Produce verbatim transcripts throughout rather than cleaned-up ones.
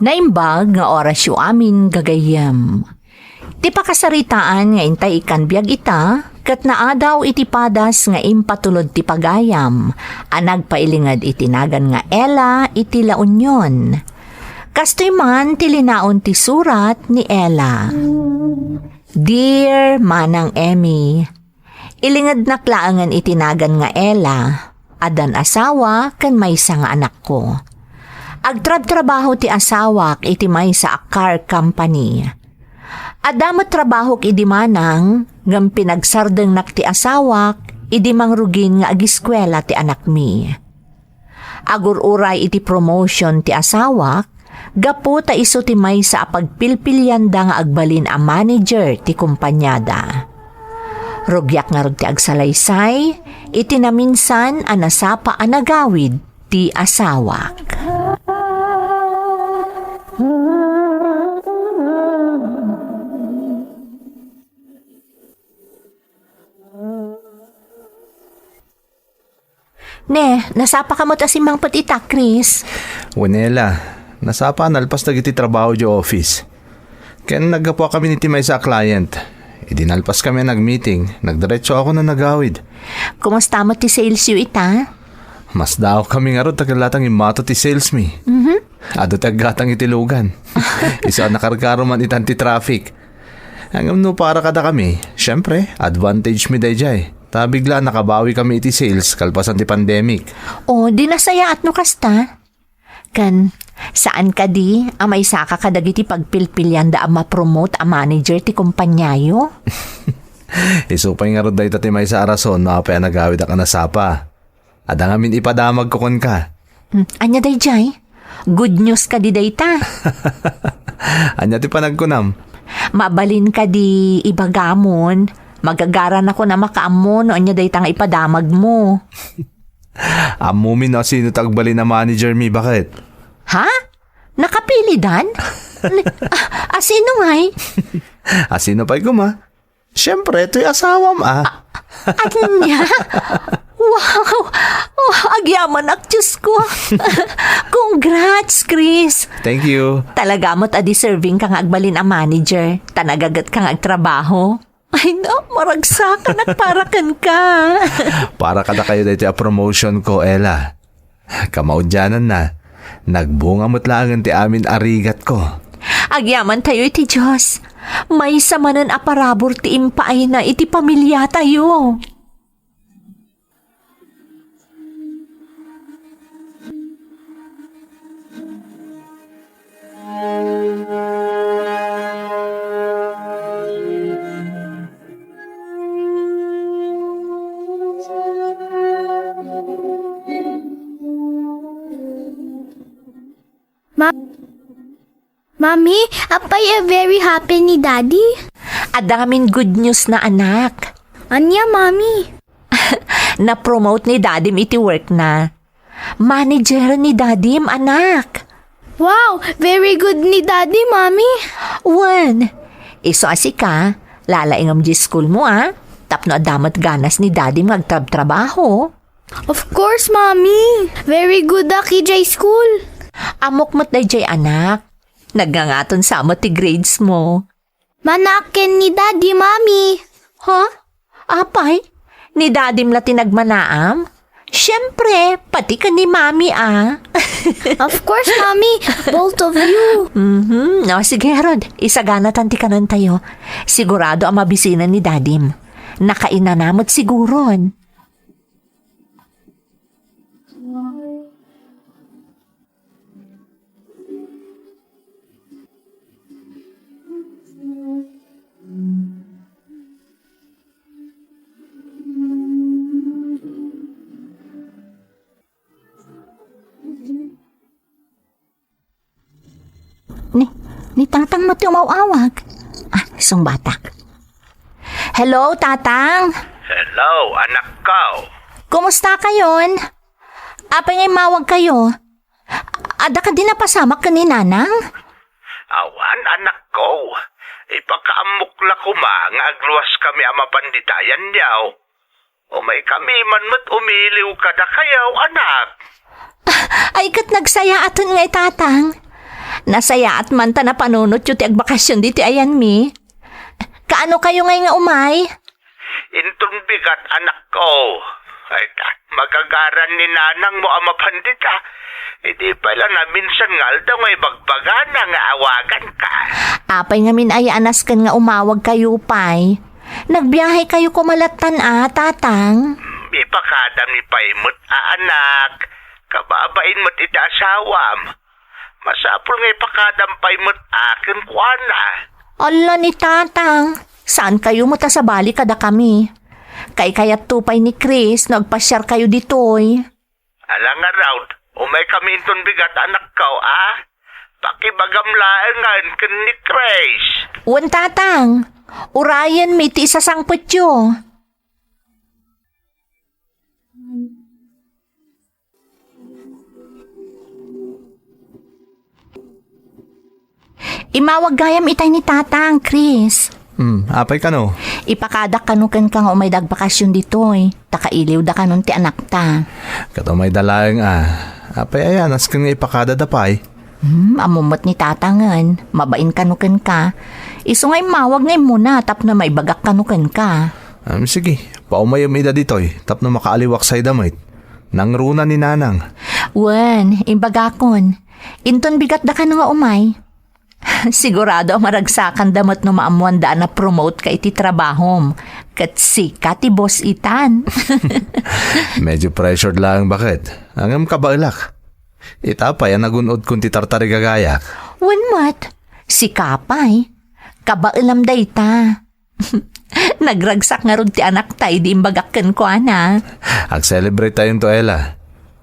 Naimbag nga orasyo amin, gagayyem. Ti pakasaritaan nga intay ikkan biag ita, ket naadaw iti padas nga impatulod ti pagayam a nagpailinged iti nagan nga Ella iti La Union. Kastoy man ti linaon ti surat ni Ella. Dear Manang Emmy, ilingednak laengen iti nagan nga Ella, addan asawa ken maysa nga anakko. Agtrabtrabaho ti asawak iti maysa a car company. Adda met trabahok idi manang, ngem pinagsardengnak ti asawak idi mangrugin nga agiskuela ti anakmi. Agur-uray iti promotion ti asawak, gapu ta isu ti maysa a pagpilpilianda nga agbalin a manager ti kumpaniada. Rugiak ngarud ti agsalaysay iti naminsan a nasapa a nagawid ti asawak. Ne, nasapa ka met a simmangpet ita, Chris? Wen, Ella, nasapa a nalpas dagiti trabaho idiay office. Ken naggapuakamin iti maysa a client. Idi nalpaskami a nagmeeting, nagdiretso ako a nagawid. Kumusta met ti sales yo ita? Mas daawkami ngarud ta ket latang immato ti sales mi. Mhm. Adu ti aggatang iti lugan. Isu a nakarkaro man itan ti traffic. Ngem no para kadakami, siempre, advantage mi daydiay. Ta bigla a nakabawikami iti sales kalpasan ti pandemic. O, di nasayaat no kasta. Ken, saan kadi a maisaka kadagiti pagpilpilianda a ma-promote a manager ti kumpaniayo? Isu pay ngarud dayta ti maysa a rason no apay a nagawidak a nasapa. Adda ngamin ipadamagko kenka. Hmm, ania daydiay? Good news kadi dayta? Ania ti panagkunam? Mabalin kadi ibagamon? Magagaranakon a makaammo no ania dayta nga ipadamagmo. Ammomi no asino ti agbalin a manager mi, baket? Ha? Nakapilidan? A, asino ngay? Asino pay koma? Siyempre, toy asawam, a. Ania? Wow! Oh, agyamanak, Diyos ko. Congrats, Chris. Thank you. Talaga met a deserving ka nga agbalin a manager. Ta nagaget ka nga agtrabaho. Ay, no, maragsakanak para kenka. Para kadakayo daytoy a promotion ko, Ella. Kamaudiananna, nagbunga met laengen ti amin a rigatko. Agyamantayo iti Dios. Maysa manen a parabur ti impaayna iti pamiliatayo. Ma-, Mami, apay a very happy ni Daddy? Adda ngamin good news na, anak. Ania, Mami? Na-promote ni Dadim iti work na. Manager ni Dadim, anak. Wow! Very good ni Daddy, Mami. Wen, isu a sika, lalaingem di school mo, a? Tapno adda met ganas ni Dadim nga agtrabtrabaho. Of course, Mami. Very good ak idiay school. Ammok met daydiay, anak. Nagngangaton sa met ti grades mo. Manaak ken ni Daddy, Mami. Ha? Apay? Ni Dadim la ti nagmanaam? Siyempre, pati ken ni Mami, a. Of course, Mami. Both of you. Mhm. O, sige, Harold. Isaganatan ti kanentayo. Sigurado a mabisina ni Dadim. Nakainana met siguron. Ni, ni Tatang met ti umaw-awag. A, sungbatak. Hello, Tatang. Hello, anakko. Kumusta kayon? Apay nga immawag kayo? Adda kadi napasamak ken ni Nanang? Awan, anakko. Ipakaammok la koma nga agluaskami a mapan dita, yan. Umaykami man met umiliw kadakayo, anak. Ay, ket nagsayaaten ngay, Tatang. Nasayaat man ta napanunotyo ti agbakasyon ditoy ayanmi. Kaano kayo ngay nga umay? Inton bigat, anakko. Ay, ta, magagaran ni nanang mo a mapan dita. Idi pay la naminsan nga aldaw nga ibagbagana nga awagan ka. Apay ngamin aya a nasken nga umawag kayo pay? Nagbiahe kayo koma lattan a, Tatang? Ipakadam ni pay met a anak. Kababain met iti asawam. Masapul nga ipakadam pay met a kenkuana. Alla ni Tatang, saan kayo met a sabali kadakami? Kaykayatto pay ni Chris no agpasiar kayo ditoy. Ala ngarud, umay kami inton bigat, anakko, a? Pakibagam laengen ken ni Chris. Wen, Tatang, urayenmi ti isasangpetyo. Imawag gayam itay ni Tatang, Chris. Hmm, apay kano? Ipakadak kano kenka nga umayda agbakasyon ditoy, ta kailiwda kanon ti anakta. Ket umayda laeng a. Apay aya a nasken nga ipakadada pay? Hmm, ammo met ni Tatangen, mabain kano kenka. Isu nga immawag nga immuna tapno maibagak kano kenka. Am, sige, paumayem ida ditoy tapno makaaliwak sayda met. Nangruna ni Nanang. Wen, imbagakon. Inton bigatda kano nga umay. Sigurado a maragsakanda met no maammoanda a na-promote ka iti trabahom. Ket sika ti boss itan. Medyo pressured laeng baket. Ngem kabaelak. Ita pay a nagun-odkon ti tartarigagayak. Wen met, sika pay. Kabaelam dayta. Nagragsak ngarud ti anakta idi imbagak kenkuana. Ag-celebrate tayonto, Ella.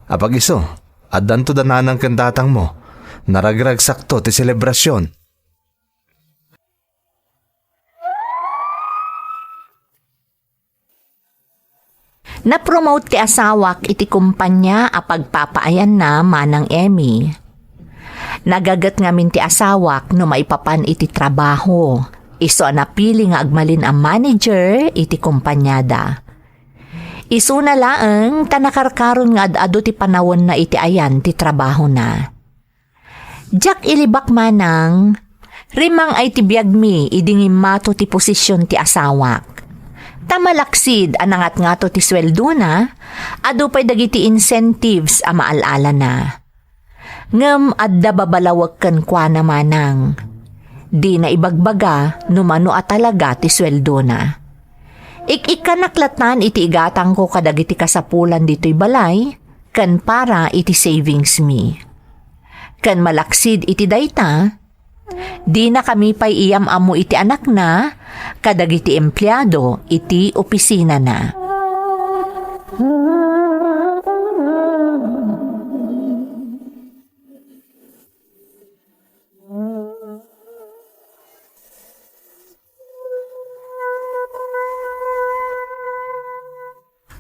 Apag-isu, addanto da nanang ken tatangmo. Naragragsakto ti selebrasion. Na-promote ti asawak iti kompania a pagpapaayanna, Manang Emmy. Nagaget ngamin ti asawak no maipapan iti trabaho. Isu a napili nga agmalin a manager iti kompaniada. Isuna laeng ta nakarkaron nga ad-adu ti panawenna iti ayan ti trabahona. Diak ilibak manang, rimang ay ti biagmi idi ngimmato ti posisyon ti asawak. Ta malaksid a nangatngato ti sueldona, adu pay dagiti incentives a maal-alana. Ngem adda babalawek kenkuana manang. Dina ibagbaga no mano a talaga ti sueldona. Ik-ikkanak lattan iti igatangko kadagiti kasapulan ditoy balay, ken para iti savings mi. Ken malaksid iti dayta, dinakami pay iyam-ammo iti anakna kadagiti empleado iti opisinana.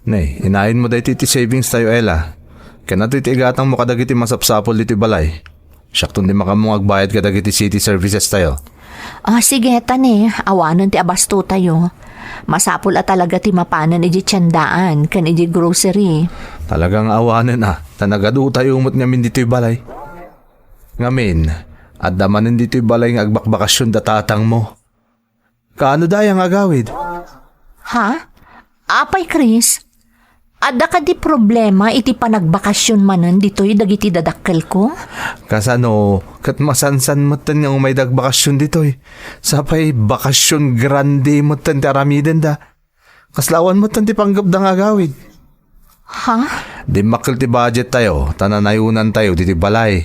Ne, inayon mo daytoy ti savings tayo, Ella. Ken adu iti igatang mo kadagiti masapsapul ditoy balay. Siakton ti makammo nga agbayad kadagiti city services tayo. Ah, sige, ta ne, awanen ti abasto tayo. Masapul a talaga ti mapanen iti tiendaan ken iti grocery. Talaga nga awanen a, ta nagadu tayo met ngamin ditoy balay. Ngamin, adda manen ditoy balay nga agbakbakasyon da tatang mo. Kaano dayang agawid? Ha? Apay, Chris? Adda kadi problema iti panagbakasyon manen ditoy dagiti dadakkelko? Kasano, ket masansan metten nga umayda agbakasyon ditoy. Sapay bakasyon grande metten ti aramidenda. Kasla awan metten ti panggepda nga agawid. Ha? Dimmakkel ti budget tayo, ta nanayonan tayo ditoy balay.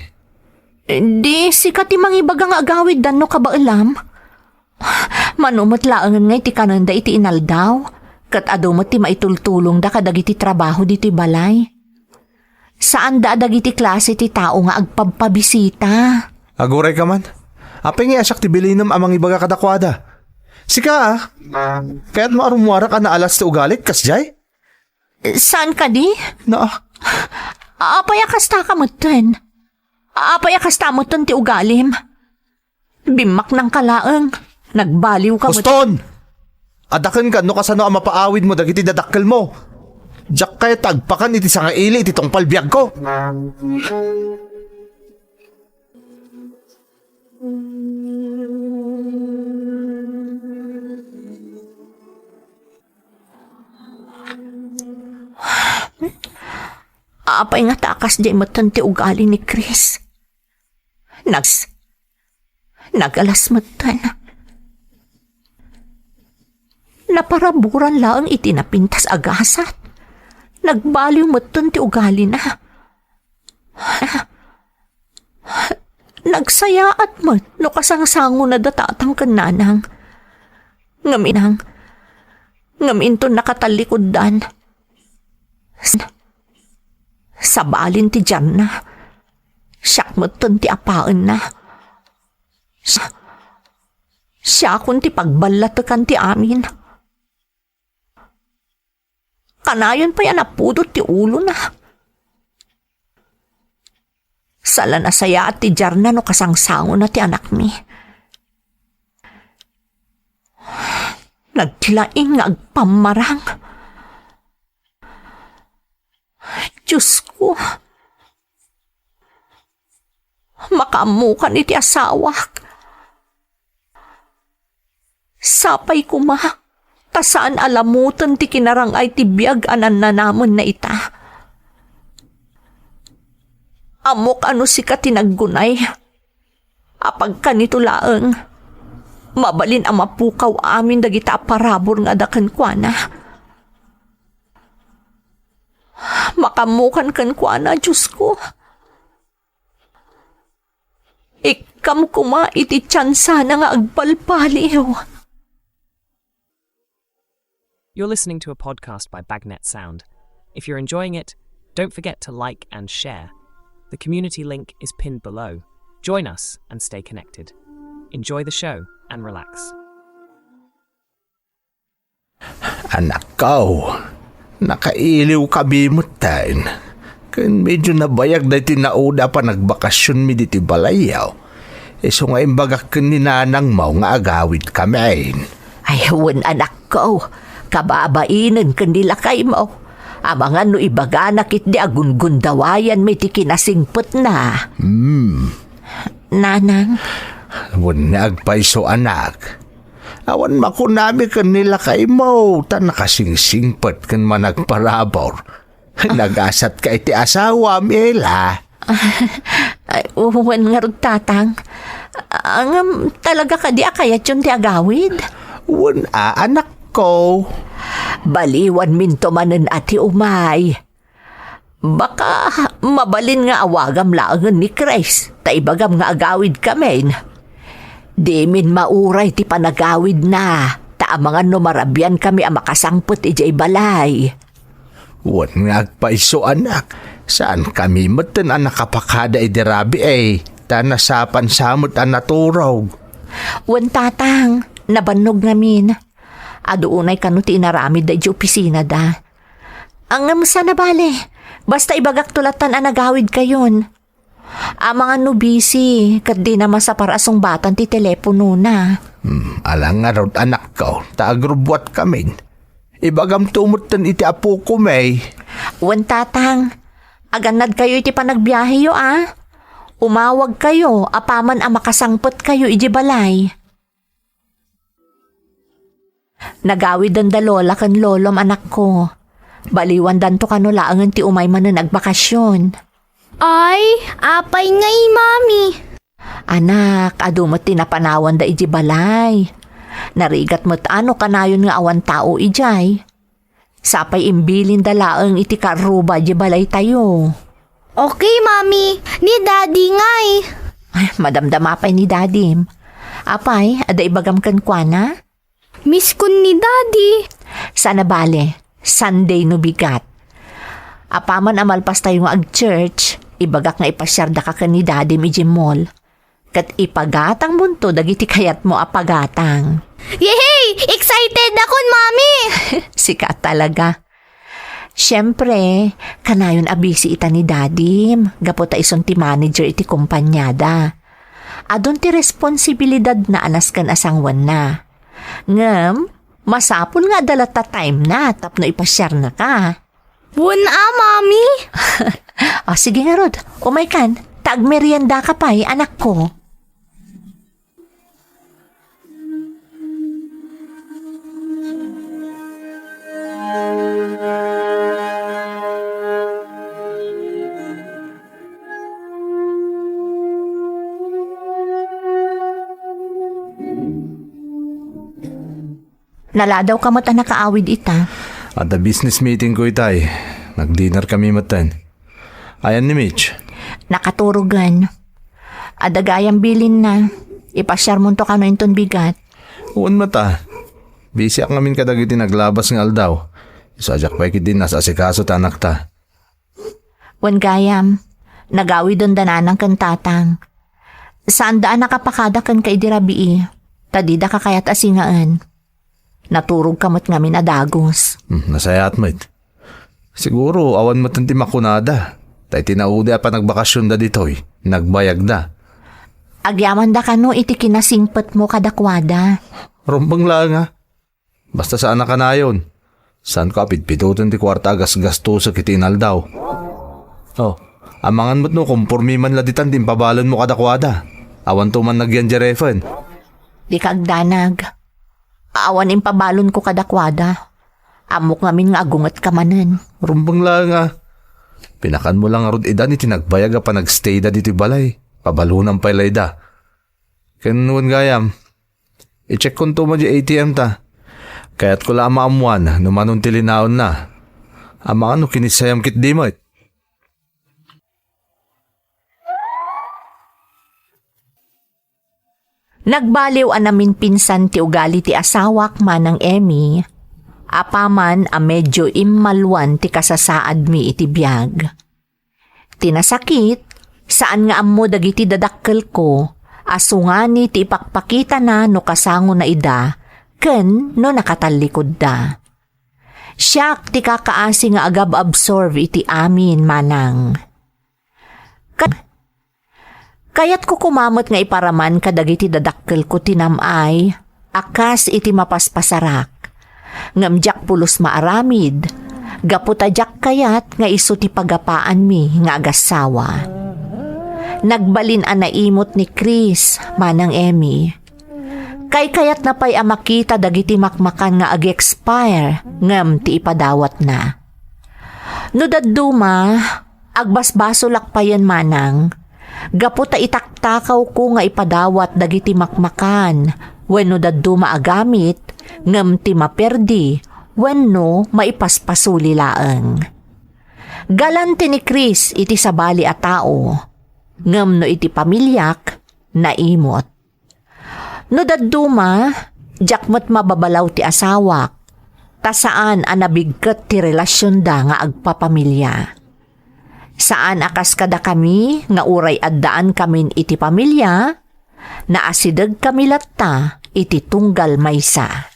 Di sika ti mangibaga nga agawiddan no kabaelam? Mano met laengen nga iti kanenda iti inaldaw, ket adu met ti maitultulongda kadagiti trabaho ditoy balay. Saanda a dagiti klase ti tao nga agpabpabisita. Aguray ka man. Apay nga siak ti bilinem a mangibaga kadakuada? Sika, a? Kayatmo a rummuarak a naalas ti ugalik, kasdiay? Saan kadi? Na. Apay a kasta ka metten? Apay a kasta metten ti ugalim? Bimmaknang ka laeng. Nagbaliw ka met. Huston! Adda kenka no kasano a mapaawid mo dagiti dadakkel mo. Diak kayat agpakan iti sangaili iti tungpal biagko. Apay ngata a kasdiay metten ti ugali ni Chris? Nags-, nagalas metten. Naparaburan laeng iti napintas a gasat. Nagbaliw metten ti ugalina. Nagsayaat met no kasangsangona da tatang ken nanang. Ngem inang, ngem inton nakatallikuddan, s-, sabalin ti diarna. Siak metten ti apaenna. Siak, siakon ti pagballatekan ti amin. Kanayon pay a napudot ti ulona. Saan a sayaat ti diarna no kasangsangona ti anakmi. Naglaing nga agpammarang. Diosko, makaammokan iti asawak. Sapay koma ta saan a lamoten ti kinarang-ay ti biag a nannanamenna ita. Ammok a no sika ti naggunay. Apagkanito laeng, mabalin a mapukaw amin dagita a parabur nga adda kenkuana. Makaammokan kenkuana, Diosko. Ikkam koma iti tiansana nga agbalbaliw. You're listening to a podcast by Bagnet Sound. If you're enjoying it, don't forget to like and share. The community link is pinned below. Join us and stay connected. Enjoy the show and relax. Anakko, nakailiwka bi metten. Ken medyo nabayag daytoy naudi a panagbakasionmi ditoy balayyo. Isu nga imbagak ken ni nanangmo nga agawidkamin. Ay, wen, anakko, kababainen ken ni lakaymo. Amangan no ibagana ketdi a gungundawayanmi ti kinasingpetna. Hmm. Nanang. Wen nga agpayso, anak. Awan makunami ken ni lakaymo, ta nakasingsingpet ken managparabur. Nagasatka iti asawam, Ella. Ay, wen ngarud, Tatang. Ngem, talaga kadi a kayatyon ti agawid? Wen a, anakko. Baliwanminto manen a ti umay. Baka mabalin nga awagam laengen ni Chris, ta ibagam nga agawidkamin. Dimin mauray ti panagawidna, ta amangan no marabiankami a makasangpet idiay balay. Wen nga agpayso, anak, saankami metten a nakapakada idi rabii, ta nasapan sa met a naturog. Wen, Tatang, nabannog ngamin. Adu unay kano ti inaramidda idiay opisinada. Ngem saan a bale, basta ibagakto lattan a nagawidkayon. Amangan no busy, ket dina masapar a sungbatan ti teleponona. Hmm, ala ngarud, anakko, ta agrubbuatkamin. Ibagamto metten iti apokon, May. Wen, Tatang, agannadkayo iti panagbiaheyo, a? Umawagkayo apaman a makasangpetkayo idiay balay. Nagawidenda lola ken lolom, anakko. Baliwandanto kano laengen ti umay manen agbakasyon. Ay, apay ngay, Mami? Anak, adu met ti napanawanda idiay balay. Narigat met a no kanayon nga awan tao idiay. Sapay imbilinda laeng iti karruba idiay balaytayo. Okay, Mami. Ni Daddy ngay? Ay, madamdama pay ni Dadim. Apay, adda ibagam kenkuana? Misskon ni Daddy. Saan a bale, Sunday no bigat. Apaman a malpastayo nga ag-church, ibagak nga ipasiardaka ken ni Dadim idiay mall. Ket ipagatangmonto dagiti kayatmo a pagatang. Yehey! Excited akon, Mami! Sika talaga. Siempre, kanayon a busy ita ni Dadim, gapu ta isun ti manager iti kompaniada. Adun ti responsibilidadna a nasken a sangoenna. Ngem, masapul nga adda latta timena tapno ipasiarnaka. Wen a, Mami? O, sige ngarud, umaykan, ta agmeriendaka pay, anakko. Naladawka met a nakaawid ita. Adda business meetingko itay. Nagdinerkami metten. Ayan ni Mitch? Nakaturogen. Adda gayam bilinna. Ipasiarmonto kano inton bigat. Wen met a. Busyak ngamin kadagiti naglabas nga aldaw. Isu a diak pay ketdi nas-asikaso ti anakta. Wen gayam, nagawiden da nanang ken tatang. Saanda a nakapakada kenka idi rabii, ta dida kakayat a singaen. Naturogka met ngamin a dagus. Hmm, nasayaat met. Siguro, awan met ti makunada. Ta iti naudi a panagbakasionda ditoy, nagbayagda. Agyamanda kano iti kinasingpetmo kadakuada. Rumbeng laeng a. Basta saan a kanayon. Saanko a pitpitoten ti kuarta a gasgastosek iti inaldaw. Oh, amangan met no kompormi man la ditan ti impabalenmo kadakuada. Awanto man nagyan di refen. Dika agdanag. Awan impabalonko kadakuada. Ammok ngamin nga agungetka manen. Rumbeng laeng a. Pinakanmo la ngarud idan iti nagbayag a panagstayda ditoy balay. Pabalonam pay la ida. Ken wen gayam, i-checkkonto met di A T M ta. Kayatko la a maammoan no manon ti linaenna. Amangan no kinissayam ketdi met. Nagbaliw a naminpinsan ti ugali ti asawak, Manang Emmy, apaman a medio immalwan ti kasasaadmi iti biag. Ti nasakit, saan nga ammo dagiti dadakkelko a sungani ti ipakpakitana no kasangona ida ken no nakatallikodda. Siak ti kakaasi nga agab-absorb iti amin, Manang. Ka-, kayatko koma met nga iparaman kadagiti dadakkelko ti nam-ay a kas iti mapaspasarak. Ngem diak pulos maaramid, gapu ta diak kayat nga isu ti pagapaanmi nga agassawa. Nagbalin a naimot ni Chris, Manang Emmy. Kaykayatna pay a makita dagiti makmakan nga ag-expire ngem ti ipadawatna. No dadduma, agbasbasolak payen, Manang, gapu ta itaktakawko nga ipadawat dagiti makmakan wenno dadduma a gamit ngem ti maperdi wenno maipaspasuli laeng. Galante ni Chris iti sabali a tao, ngem no iti pamiliak, naimot. No dadduma, diak met mababalaw ti asawak, ta saan a nabigket ti relasionda nga agpapamilia. Saan a kas kadakami nga uray addaankamin iti pamilia, naasidegkami latta iti tunggal maysa.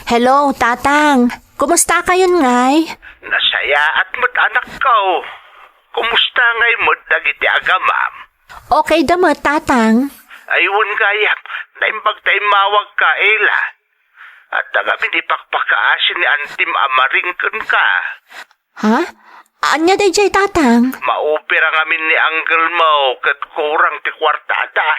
Hello, Tatang. Kumusta kayon ngay? Nasayaat met, anakko. Kumusta ngay met dagiti agamam? Okay da met, Tatang. Ay, wen gayam, naimbag ta immawagka, Ella. Adda ngamin ipakpakaasi ni antim a Maring kenka. Ha? Ania daydiay, Tatang? Maopera ngamin ni uncle mo ket kurang ti kuartada.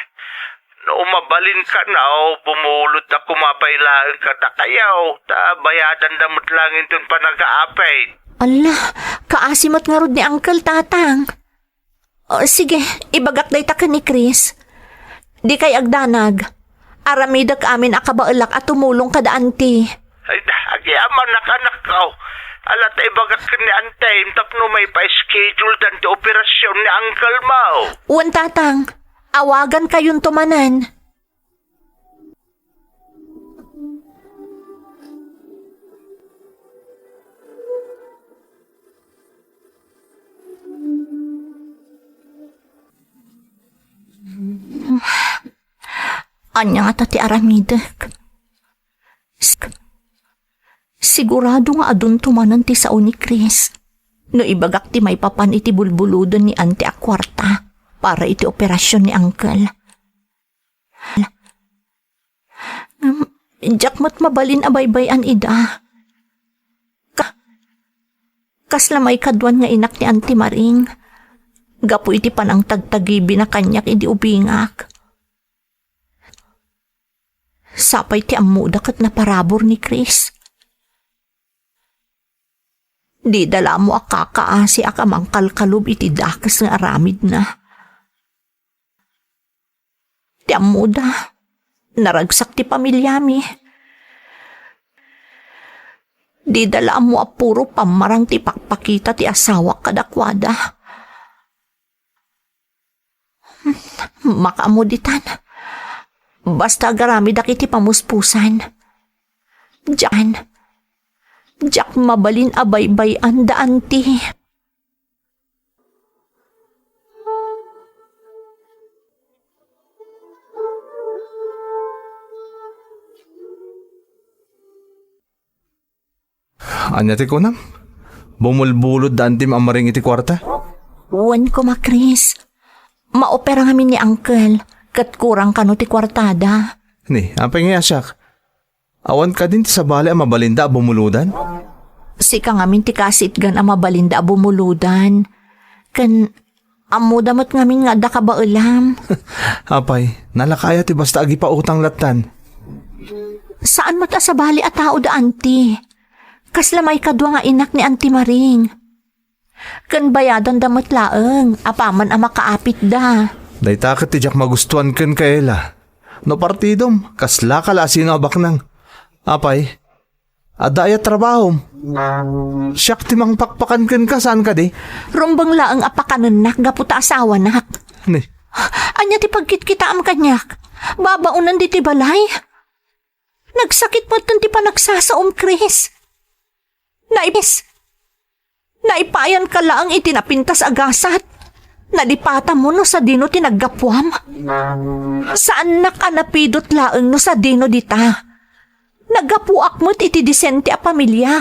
No mabalinka, no, bumulodda koma pay laeng kadakayo, ta bayadanda met laeng inton panagaapit. Alla, kaasi met ngarud ni uncle, Tatang. O, sige, ibagak dayta ken ni Chris. Dikay agdanag. Aramidek amin a kabaelak a tumulong kada anti. Ay, da, agyamanak, anakko. Ala ta ibagak ken ni antim tapno maipa-schedule dan ti operasion ni uncle mo. Wen, Tatang. Awagankayonto manen. Ania ngata ti aramidek? S-, sigurado nga adunto manen ti sao ni Chris no ibagak ti maipapan iti bulbuloden ni Auntie a kuarta para iti operasion ni Uncle. Ngem, diak met mabalin a baybay-an ida. Ka-, kasla maikaduan nga inak ni Auntie Maring, gapu iti panangtagtagibina kaniak idi ubingak. Sapay ti ammoda ket naparabur ni Chris. Dida la ammo a kakaasiak a mangkalkalob iti dakes nga aramidna. Ti ammoda, Naragsak ti pamiliami. Dida la ammo a puro pammarang ti ipakpakita ti asawak kadakuada. Makaammo ditan. Basta agaramidak iti pamuspusan. Diak, diak mabalin a baybay-an da anti. Ania ti kunam? Bumulbulod da antim a maring iti kuarta? Wen koma, Chris. Maopera ngamin ni Uncle, ket kurang kano ti kuartada. Ni, apay ngay a siak? Awan kadin ti sabali a mabalinda a bumulodan? Sika ngamin ti kasitgan a mabalinda a bumulodan. Ken ammoda met ngamin nga adda kabaelam. Apay, nalaka aya ti basta agipautang lattan? Saan met a sabali a tao da anti. Kasla maikadua nga inak ni Anti Maring. Ken bayadanda met laeng apaman a makaapitda. Dayta ket ti diak magustuan kenka, Ela. No partidom, kaslaka la a sino a baknang. Apay, adda aya trabahom? Siak ti mangpakpakan kenka, saan kadi? Rumbeng laeng a pakanennak gapu ta asawanak. Ni? Ania ti pagkitkitaam kaniak? Babaonen ditoy balay? Nagsakit met ti panagsasaom, Chris. Naipis. Naipayanka laeng iti napintas a gasat. Nalipatammo no sadino ti naggapuam. Saannak a napidot laeng no sadino dita. Naggapuak met iti disente a pamilia.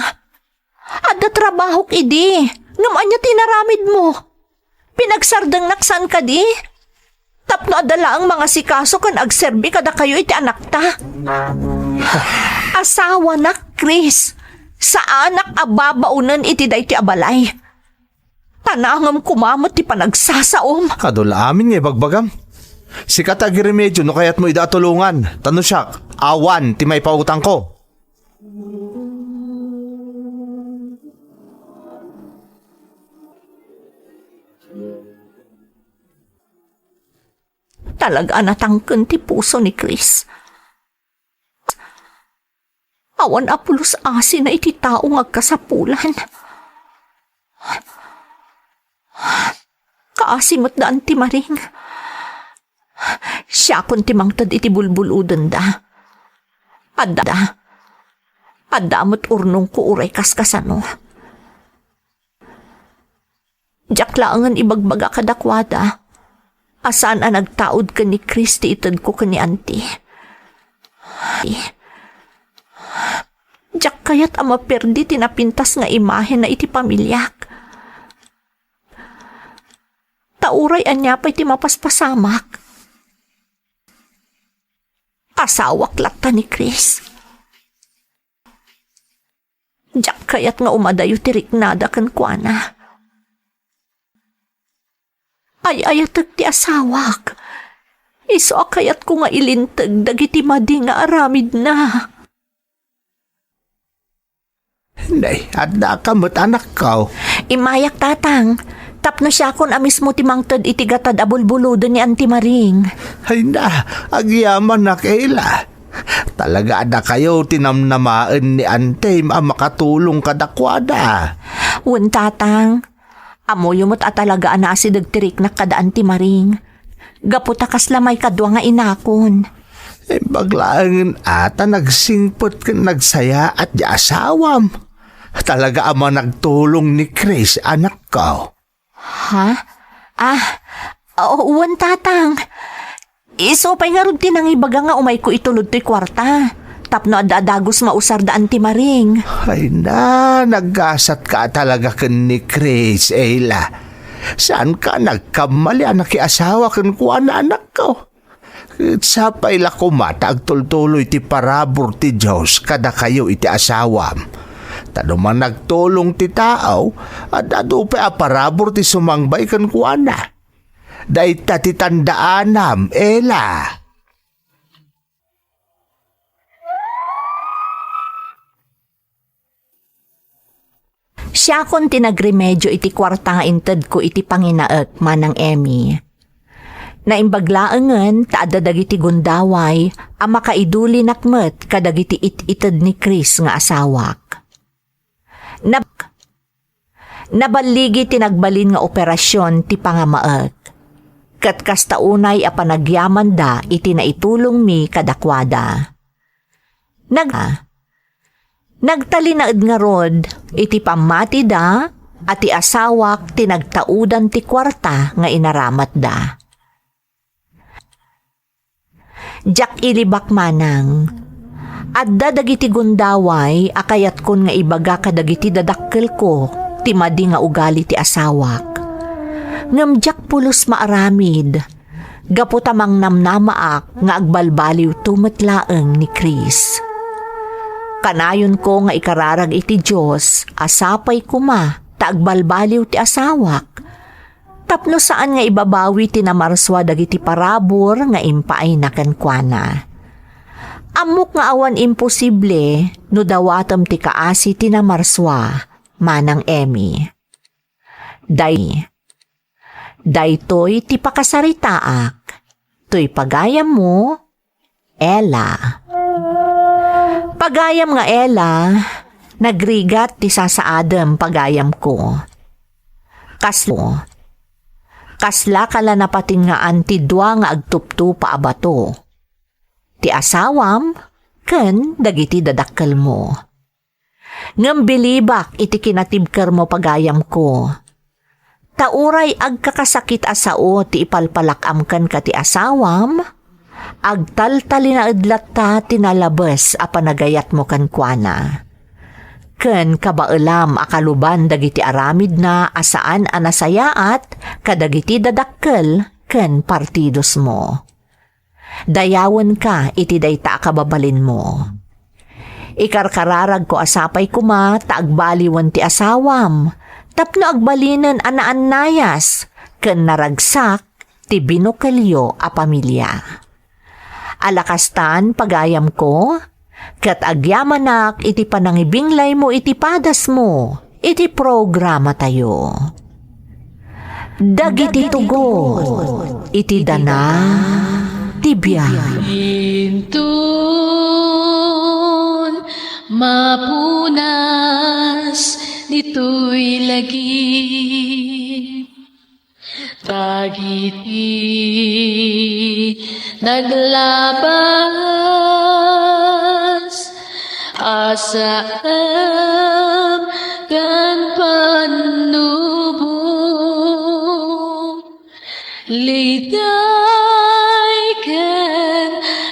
Adda trabahok idi, ngem ania ti inaramidmo? Pinagsardengnak saan kadi? Tapno adda laeng mangasikaso ken agserbi kadakayo iti anakta. Asawanak, Chris. Saanak a babaonen iti daytoy a balay. Tanangem koma met ti panagsasaom. Adu la amin nga ibagbagam. Sika ti agiremedio no kayatmo ida a tulongan. Ta no siak, awan ti maipautangko. Talaga a natangken ti puso ni Chris. Awan a pulos asina iti tao nga agkasapulan. Kaasi met da Anti Maring. Siakon ti mangted iti bulbulodenda. Adda, adda met urnongko uray kaskasano. Diak laengen ibagbaga kadakuada a saan a nagtaud ken ni Chris ti itedko ken ni Anti. Diak kayat a maperdi ti napintas nga imahena iti pamiliak. Ta uray ania pay ti mapaspasamak, asawak latta ni Chris. Diak kayat nga umadayo ti riknada kenkuana. Ay-ayatek ti asawak. Isu a kayatko nga ilinteg dagiti madi nga aramidna. Nay, addaka met, anakko. Immayak, Tatang. Tapno siakon a mismo ti mangted iti gatad a bulbuloden ni Anti Maring. Ay na, agyamanak, Ela. Talaga a dakayo ti namnamaen ni Antim a makatulong kadakuada. Wen, Tatang. Ammoyo met a talaga a naasideg ti riknak kada Anti Maring. Gapu ta kasla maikadua nga inakon. Imbag laengen a ta nagsingpet ken nagsayaat ti asawam. Talaga a managtulong ni Chris, anakko. Ha? Ah, oo, wen, Tatang. Isu pay ngarud ti nangibaga nga umayko itulod toy kuarta. Tapno adda a dagus mausar da Anti Maring. Ay na, naggasatka a talaga ken ni Chris, Ela. Saanka a nagkammali a nakiasawa kenkuana, anakko. Ket sapay la koma ta agtultuloy ti parabur ti Dios kadakayo iti asawam. Ta no managtulong ti tao, ad-adu pay a parabur ti sumangbay kenkuana. Dayta ti tandaanam, Ela. Siakon ti nagremedio iti kuarta nga intedko iti panginaek, Manang Emmy. Naimbag laengen ta adda dagiti gundaway a makaidulinak met kadagiti it-ited ni Chris nga asawak. Nab-, naballigi ti nagbalin nga operasyon ti pangamaek. Ket kasta unay a panagyamanda iti naitulongmi kadakuada. Nag-, nagtalinaed ngarud iti pammatida a ti asawak ti nagtaudan ti kuarta nga inaramatda. Diak ilibak manang. Adda dagiti gundaway a kayatkon nga ibaga kadagiti dadakkelko ti madi nga ugali ti asawak. Ngem diak pulos maaramid, gapu ta mangnamnamaak nga agbalbaliwto met laeng ni Chris. Kanayonko nga ikararag iti Dios a sapay koma ta agbalbaliw ti asawak, tapno saan nga ibabawi ti namarsua dagiti parabur nga impaayna kenkuana. Ammok nga awan imposible no dawatem ti kaasi ti namarsua, Manang Emmy. Day-, daytoy ti pakasaritaak. Toy pagayammo, Ella. Pagayam nga Ella, nagrigat ti sasaadem, pagayamko. Kaslo. Kaslaka la napatingngaan ti dua nga agtuptupa a bato. Ti asawam ken dagiti dadakkelmo. Ngem bilibak iti kinatibkermo, pagayamko. Ta uray agkakasakit a sao ti ipalpalak-am kenka ti asawam, agtaltalinaed latta ti nalabes a panagayatmo kenkuana. Ken kabaelam a kaluban dagiti aramidna a saan a nasayaat kadagiti dadakkel ken partidosmo. Dayawenka iti dayta a kababalinmo. Ikarkararagko a sapay koma ta agbaliwen ti asawam, tapno agbalinen a naannayas ken naragsak ti binukelyo a pamilya. Ala kastan, pagayamko, ket agyamanak iti panangibinglaymo iti padasmo iti programatayo. Dagiti tugot iti dana ti biag. Inton mapunas ditoy lagip, dagiti naglabas a saem ken pannubo, liday ken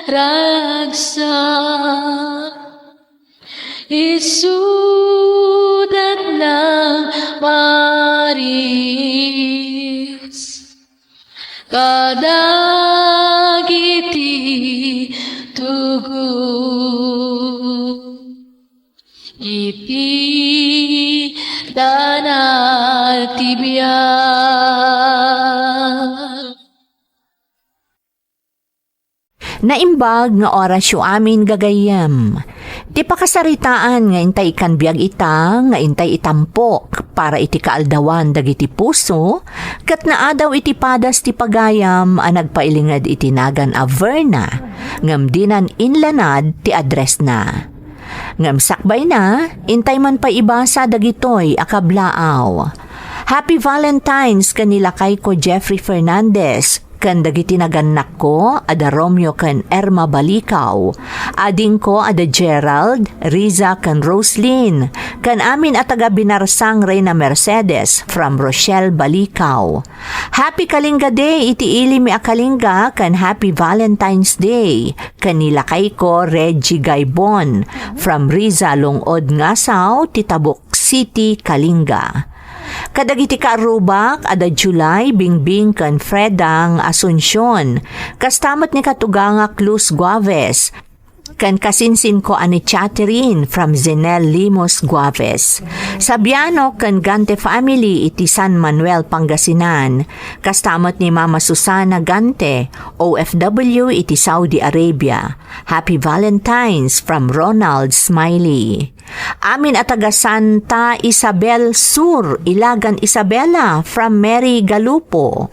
ragsak. Isudat nang maris kadagiti tugot iti dana ti biag. Naimbag nga orasyo amin, gagayyem. Ti pakasaritaan nga intay ikkan biag ita, nga intay itampok para iti kaaldawan dagiti puso, ket naadaw iti padas ti pagayam a nagpailinged iti nagan a Verna, ngem dinan inlanad ti addressna. Ngem sakbayna, intay man pay ibasa dagitoy a kablaaw. Happy Valentine's ken ni lakayko Jeffrey Fernandez, ken dagiti nagannakko a da Romeo ken Irma Balikaw, adingko a da Gerald, Riza ken Roslyn, ken amin a taga Binarsang Reina Mercedes from Rochelle Balikaw. Happy Kalinga Day iti ili mi a Kalinga ken Happy Valentine's Day ken ni lakayko Reggie Gaibon from Riza Lung-od, Ngasaw ti Tabuk City, Kalinga. Kadagiti kaarrubak a da July, Bingbing ken Freda nga Asuncion, kasta met ni katugangak Luz Guaves, ken kasinsinko a ni Chatterine from Zenel Limos Guaves. Sabiano ken Gante family iti San Manuel, Pangasinan, kasta met ni Mama Susana Gante, O F W iti Saudi Arabia. Happy Valentine's from Ronald Smiley. Amin a taga Santa Isabel Sur, Ilagan, Isabela, from Mary Galupo.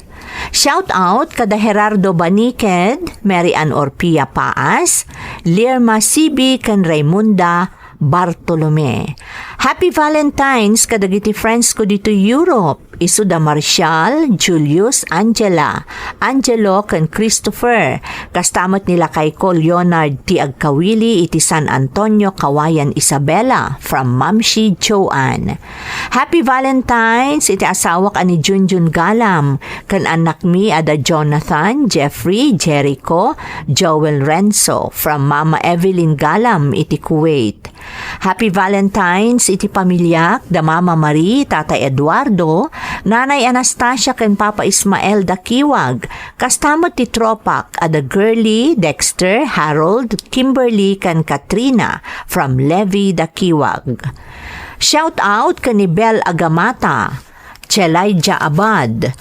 Shout out kada Gerardo Baniked, Mary Ann Orpia Paas, Lirma C B ken Raymunda Bartolome. Happy Valentine's kadagiti friends ko ditoy Europe. Isu da Marshall, Julius, Angela, Angelo, ken Christopher. Kasta met ni lakayko Leonard ti agkawili iti San Antonio, Kawayan, Isabela, from Mamsi Joanne. Happy Valentine's iti asawak a ni Junjun Galam, ken annakmi a da Jonathan, Jeffrey, Jericho, Joel, Renzo, from Mama Evelyn Galam iti Kuwait. Happy Valentine's iti pamiliak, da Mama Marie, Tatay Eduardo, Nanay Anastasia ken Papa Ismael da Kiwag, kasta met ti tropak a da Girly, Dexter, Harold, Kimberly, ken Katrina from Levi da Kiwag. Shout out ken ni Bel Agamata, Chelaija Abad,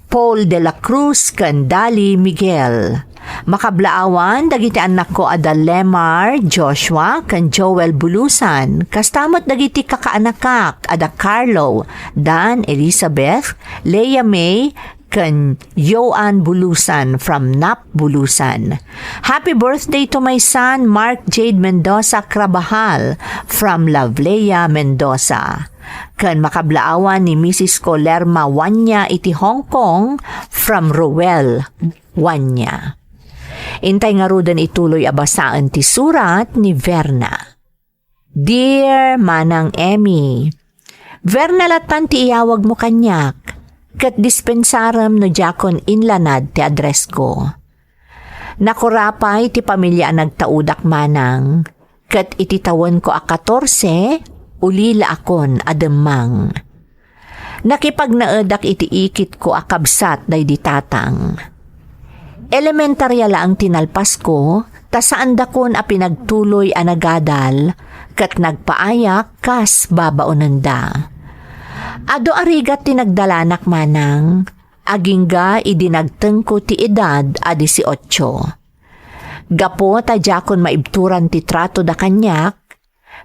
Paul de la Cruz, ken Dali Miguel. Makablaawan dagiti annakko a da Lemar, Joshua, ken Joel Bulusan, kasta met dagiti kakaanakak a da Carlo, Dan, Elizabeth, Leah May, ken Joan Bulusan from Nap Bulusan. Happy birthday to my son, Mark Jade Mendoza Crabajal from Lovleya Mendoza. Ken makablaawan ni Missus ko Lerma Wanya iti Hong Kong from Roel Wanya. Intay ngaruden ituloy a basaen ti surat ni Verna. Dear Manang Emmy, Verna lattan ti iyawagmo kaniak, ket dispensarem no diakon inlanad ti addressko. Nakurapay ti pamilia a nagtaudak manang, ket iti tawenko a katorse, ulilaakon a demmang. Nakipagnaedak iti ikitko a kabsat daydi tatang. Elementaria laeng ti nalpasko, ta saandakon a pinagtuloy a nagadal, ket nagpaayak kas babaonenda. Adu a rigat ti nagdalanak manang, agingga idi nagtengko ti edad a dieciocho. Gapu ta diakon maibturan ti tratoda kaniak,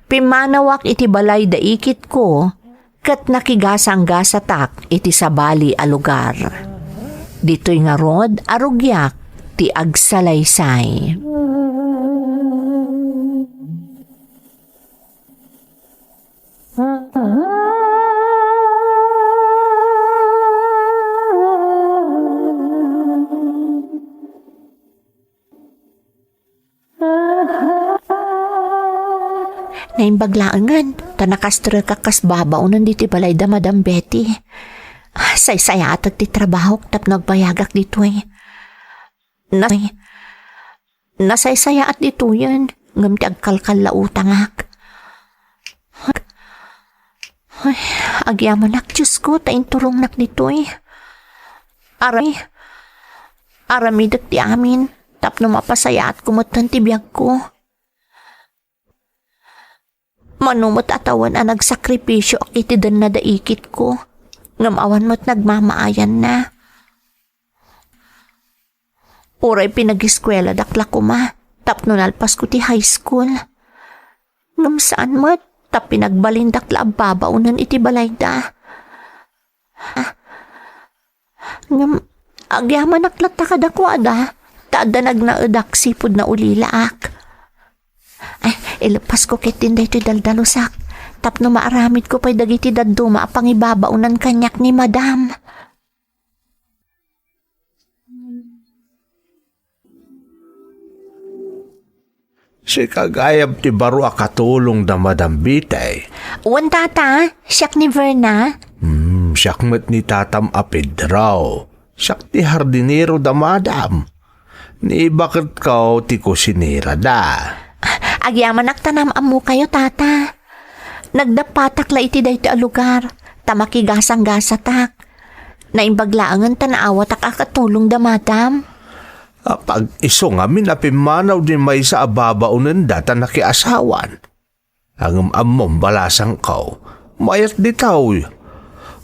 pimmanawak iti balay da ikitko ket nakigasanggasatak iti sabali a lugar. Ditoy ngarud a rugiak ti agsalaysay. Naimbag laengen, ta nakastrek a kas babaonen ditoy balay da Madam Betty. Saysayaatek ti trabahok tapno agbayagak ditoy. Na-, nasaysayaat ditoyen, ngem ti agkalkallautangak. Ay, agyamanak, Diosko, ta inturongnak ditoy. Aray, aramidek ti amin, tapno mapasayaatko metten ti biagko. Mano met a tawen a nagsakripisioak iti denna da ikitko, ngem awan met nagmamaayanna. Uray pinagiskueladak la koma tapno nalpasko ti high school. Ngem saan met ta pinagbalindak la a babaonen iti balayda. Ah, ngem agyamanak latta kadakuada, ta adda nagnaedak sipud naulilaak. Ay, ileppasko ketdin daytoy daldalusak, tapno maaramidko pay dagiti dadduma a pangibabaonan kaniak ni Madam. Sika gayam ti baro a katulong da Madam Bitay. Wen, Tata, siak ni Verna. Hmm, siak met ni Tatam a Pedro. Siak ti hardinero da Madam. Ni Iba ket kao ti kusinera da. Agyamanak ta naam-ammokayo, Tata. Nagdappatak la iti daytoy a lugar, ta makigasanggasatak. Naimbag laengen ta naawatak a katulong da Madam. Apag isu ngamin a pimmanaw di maysa a babaonenda ta nakiasawan. Ngem ammom, balasangko, mayat ditoy.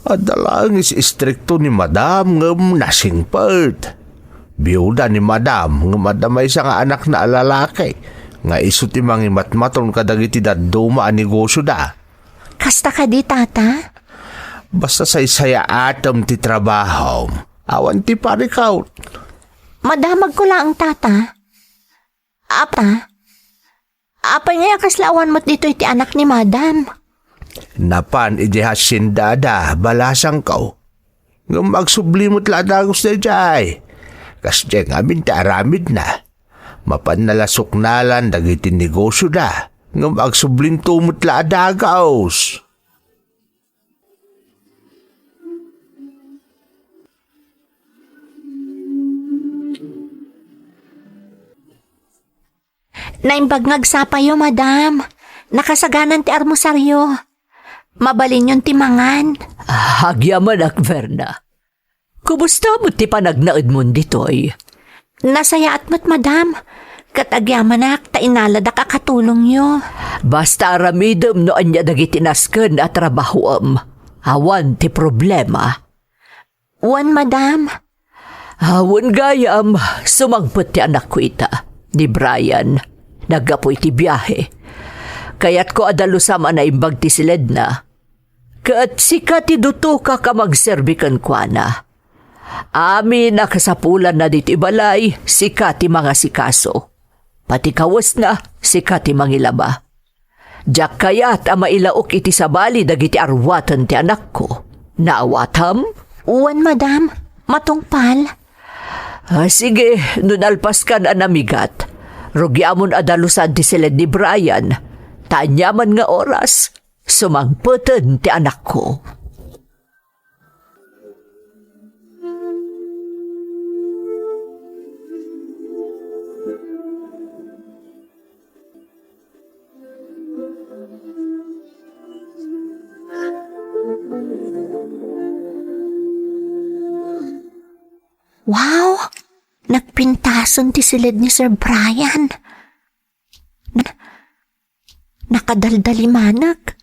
Adda laeng is-istrikto ni Madam ngem nasingpet. Biuda ni Madam ngem adda maysa nga anakna a lalaki nga isu ti mangimatmaton kadagiti dadduma a negosioda. Kasta kadi, Tata? Basta saysayaatem ti trabahom, Awan ti parikaw. Madamagko laeng, tata. Apa? Apay ngay a kasla awan met ditoy ti anak ni madam? Napan idiay haciendada, balasangko. Ngem agsubli met la a dagus daydiay. Kasdiay ngamin ti aramidna. Mapanna la suknalan dagiti negosioda, ngem agsublinto met la a dagus. Naimbag nga agsapayo, madam. Nakasaganan ti armosaryo. Mabalinyon ti mangan. Ah, agyamanak, Verna. Kumusta met ti panagnaedmon ditoy? Nasayaat met, madam. Ket agyamanak ta inaladak a katulongyo. Basta aramidem no ania dagiti nasken a trabahoem. Awan ti problema. Wen, madam. Ah, wen gayam, sumangpet ti anakko ita, ni Brian. Naggapu iti biahe. Kayatko a dalusam a naimbag ti siledna. Ket sika ti dutokak a magserbi kenkuana. Amin a kasapulanna ditoy balay, sika ti mangasikaso. Pati kawesna, sika ti mangilaba. Diak kayat a mailaok iti sabali dagiti arwaten ti anakko. Naawatam? Wen, madam. Matungpal. Ah, sige, no nalpaskan a namigat, rugiamon a dalusan ti siled ni Brian. Ta aniaman nga oras, sumangpeten ti anakko. Wow! Nagpintasen ti siled ni Sir Brian. Na-, nakadaldalimanek.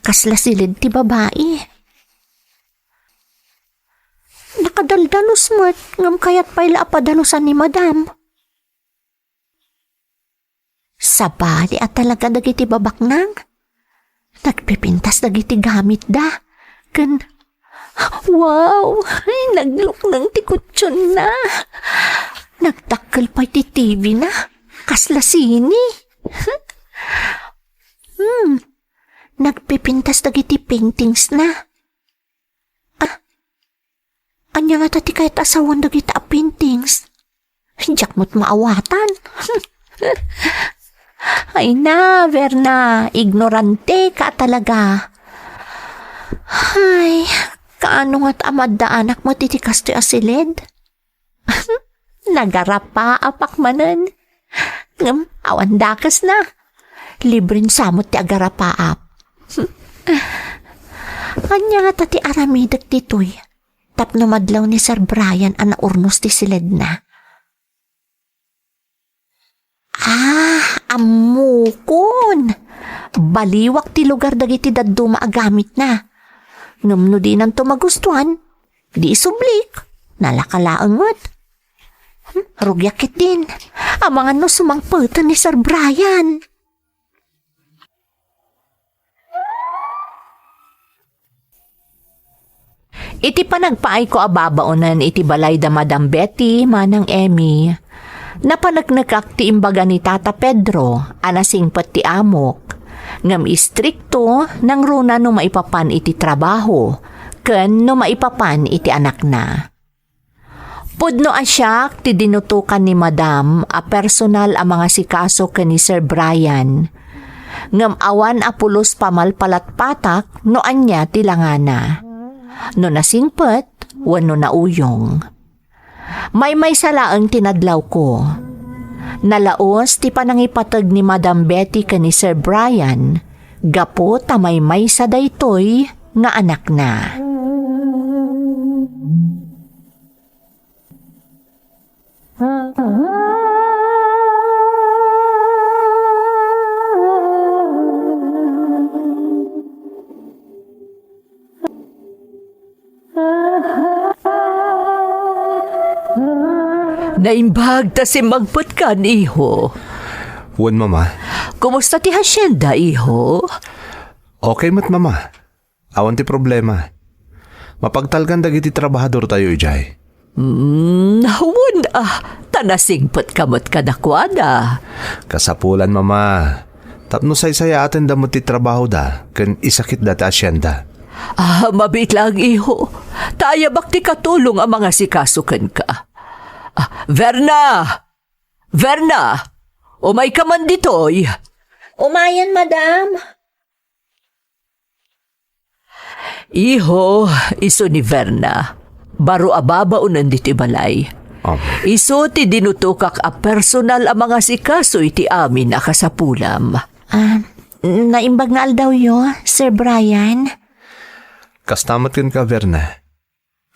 Kasla siled ti babai. Nakadaldalos met, ngem kayat pay la a padalusan ni madam. Sabali a talaga dagiti babaknang. Nagpipintas dagiti gamitda. Ken, wow! Ay, naglukneng ti kutsionna. Nagdakkel pay ti T V na. Kasla sine. Hmm. Nagpipintas dagiti paintings na. Ah, ania ngata ti kayat a sawen dagita a paintings? Diak met maawatan. Ay na, Verna, ignorante ka talaga. Ay, kaano ngata a maddaanak met iti kastoy a siled? Nagarapaapak manen. Ngem, awan dakesna. Libren sa met ti agarapaap. Ania ngata ti aramidek ditoy tapno madlaw ni Sir Brian a naurnos ti siledna? Ah, ammokon! Baliwak ti lugar dagiti dadduma a gamitna. Ngem no dinanto magustuan, di isublik, nalaka laeng met. Hmm, rugiak ketdin. Amangan no sumangpeten ni Sir Brian. Iti panagpaayko a babaonen iti balay da Madam Betty, Manang Emmy, napaneknekak ti imbaga ni Tata Pedro a nasingpet ti amok, ngem istrikto nangruna no maipapan iti trabaho ken no maipapan iti anakna. Pudno a siak ti dinutokan ni Madam a personal a mangasikaso ken ni Sir Brian, ngem awan a pulos pamalpalatpatak no ania ti langana, no nasingpet wenno nauyong. Maymaysa laeng ti nadlawko. Nalaos ti panangipateg ni Madam Betty ken ni Sir Brian gapu ta maymaysa daytoy nga anakna. Naimbag ta simmangpetkan, iho. Wen, Mama. Kumusta ti hacienda, iho? Okay met, Mama. Awan ti problema. Mapagtalkan dagiti trabahadortayo idiay. Hmm, wen, ah, ta nasingpetka met kadakuada. Kasapulan, Mama. Tapno saysayaaten da met ti trabahoda, ken isakitda ti asienda. Ah, mabiit laeng, iho. Ta ayabak ti katulong a mangasikaso kenka. Ah, Verna! Verna! Umayka man ditoy. Umayen, madam. Iho, isu ni Verna. Baro a babaonen ditoy balay. Um. Isu ti dinutokak a personal a mangasikaso iti amin a kasapulam. Ah, naimbag nga aldawyo, Sir Brian. Kasta met kenka, Verna.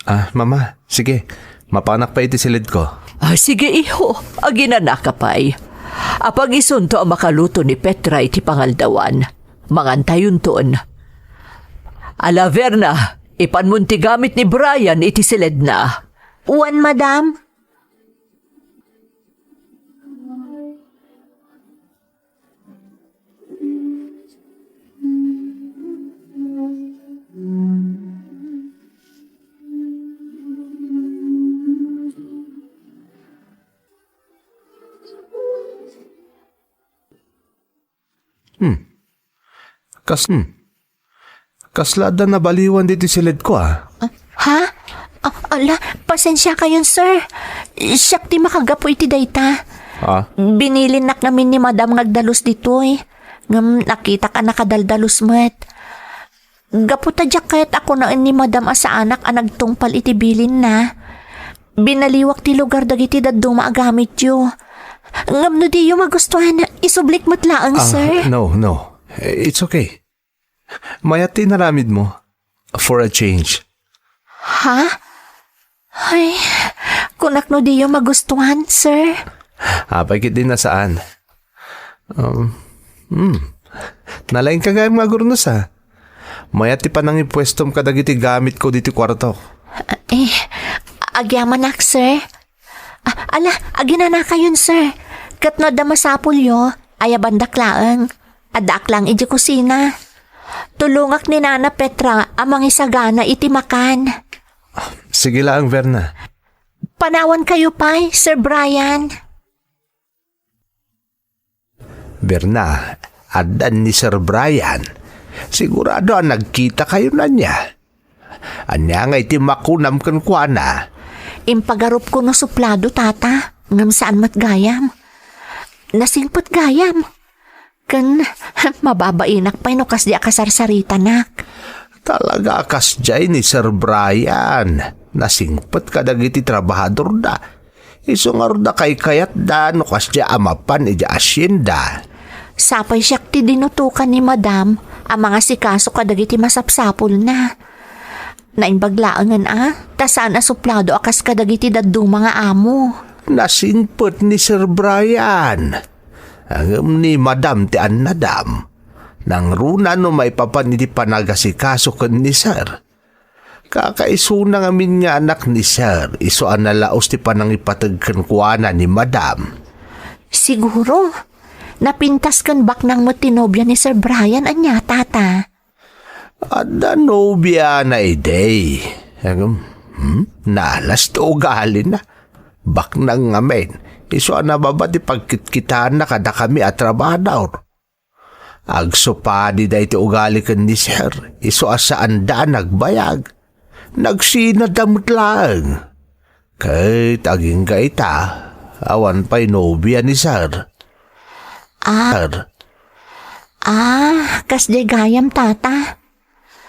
Ah, Mama, sige. Mapanak pay iti silidko. Ah, sige, iho. Aginanaka pay. Apag isunto a makaluto ni Petra iti pangaldawan. Mangantayonton. Ala, Verna, ipanmon ti gamit ni Brian iti siledna. Wen, madam. Hmm. Kas-, hmm. Kasla adda nabaliwan ditoy silidko, ah. Ah, ha? Ah, ala, pasensiakayon, sir. Siak ti makagapu iti dayta. Ah? Binilinnak ngamin ni Madam nga agdalus ditoy. Ngem nakitak a nakadaldalus met. Gapu ta diak kayat a kunaen ni Madam a saanak a nagtungpal iti bilinna. Binaliwak ti lugar dagiti dadduma a gamityo. Ngem no diyo magustuhan, isublik met laeng, ah, sir. No, no. It's okay. Mayat ti inaramidmo. For a change. Ha? Ay, kunak no diyo magustuhan, sir. Apay ketdi a saan. Um, hmm. Nalaingka gayam nga agurnos, ah. Mayat ti panangipuestom kadagiti gamitko ditoy kuartok. Eh, agyamanak, sir. Ah, ala, aginanakayon, sir. Ket no adda masapulyo, ayabandak laeng. Addaak laeng idiay kusina. Tulongak ni Nana Petra a mangisagana iti makan. Sige laeng, Verna. Panawankayo pay, Sir Brian. Berna, addan ni Sir Brian. Sigurado a nagkitakayon ania. Ania ngay ti makunam kenkuana? Impagarupko no suplado, Tata, ngem saan met gayam. Nasingpet gayam. Ken mababainak pay no kasdi a kasarsaritanak. Talaga a kasdiay ni Sir Brian. Nasingpet kadagiti trabahadorda. Isu ngarud a kaykayatda no kasdiay a mapan idiay asienda. Sapay siak ti dinutokan ni Madam a mangasikaso kadagiti masapsapulna. Naimbag laengen a, ta saan a suplado a kas kadagiti dadduma nga amo. Nasingpet ni Sir Brian. Ngem ni Madam ti annadam. Nangruna no maipapan iti panagasikaso ken ni Sir. Kakaisuna ngamin nga anak ni Sir, isu a nalaus ti panangipateg kenkuana ni Madam. Siguro, napintas ken baknang met ti nobia ni Sir Brian ania, Tata? Adda nobiana idi. Agam, hmm? Nalas ti ugalina. Baknang ngamin, isu a nababa ti pagkitkitana kadakami a trabador. Agsupadi daytoy ugali ken ni Sir, isu a saanda a nagbayag. Nagsinada met laeng. Ket agingga ita, awan pay nobia ni Sir. Ah. Sir. Ah, kasdiay gayam, Tata.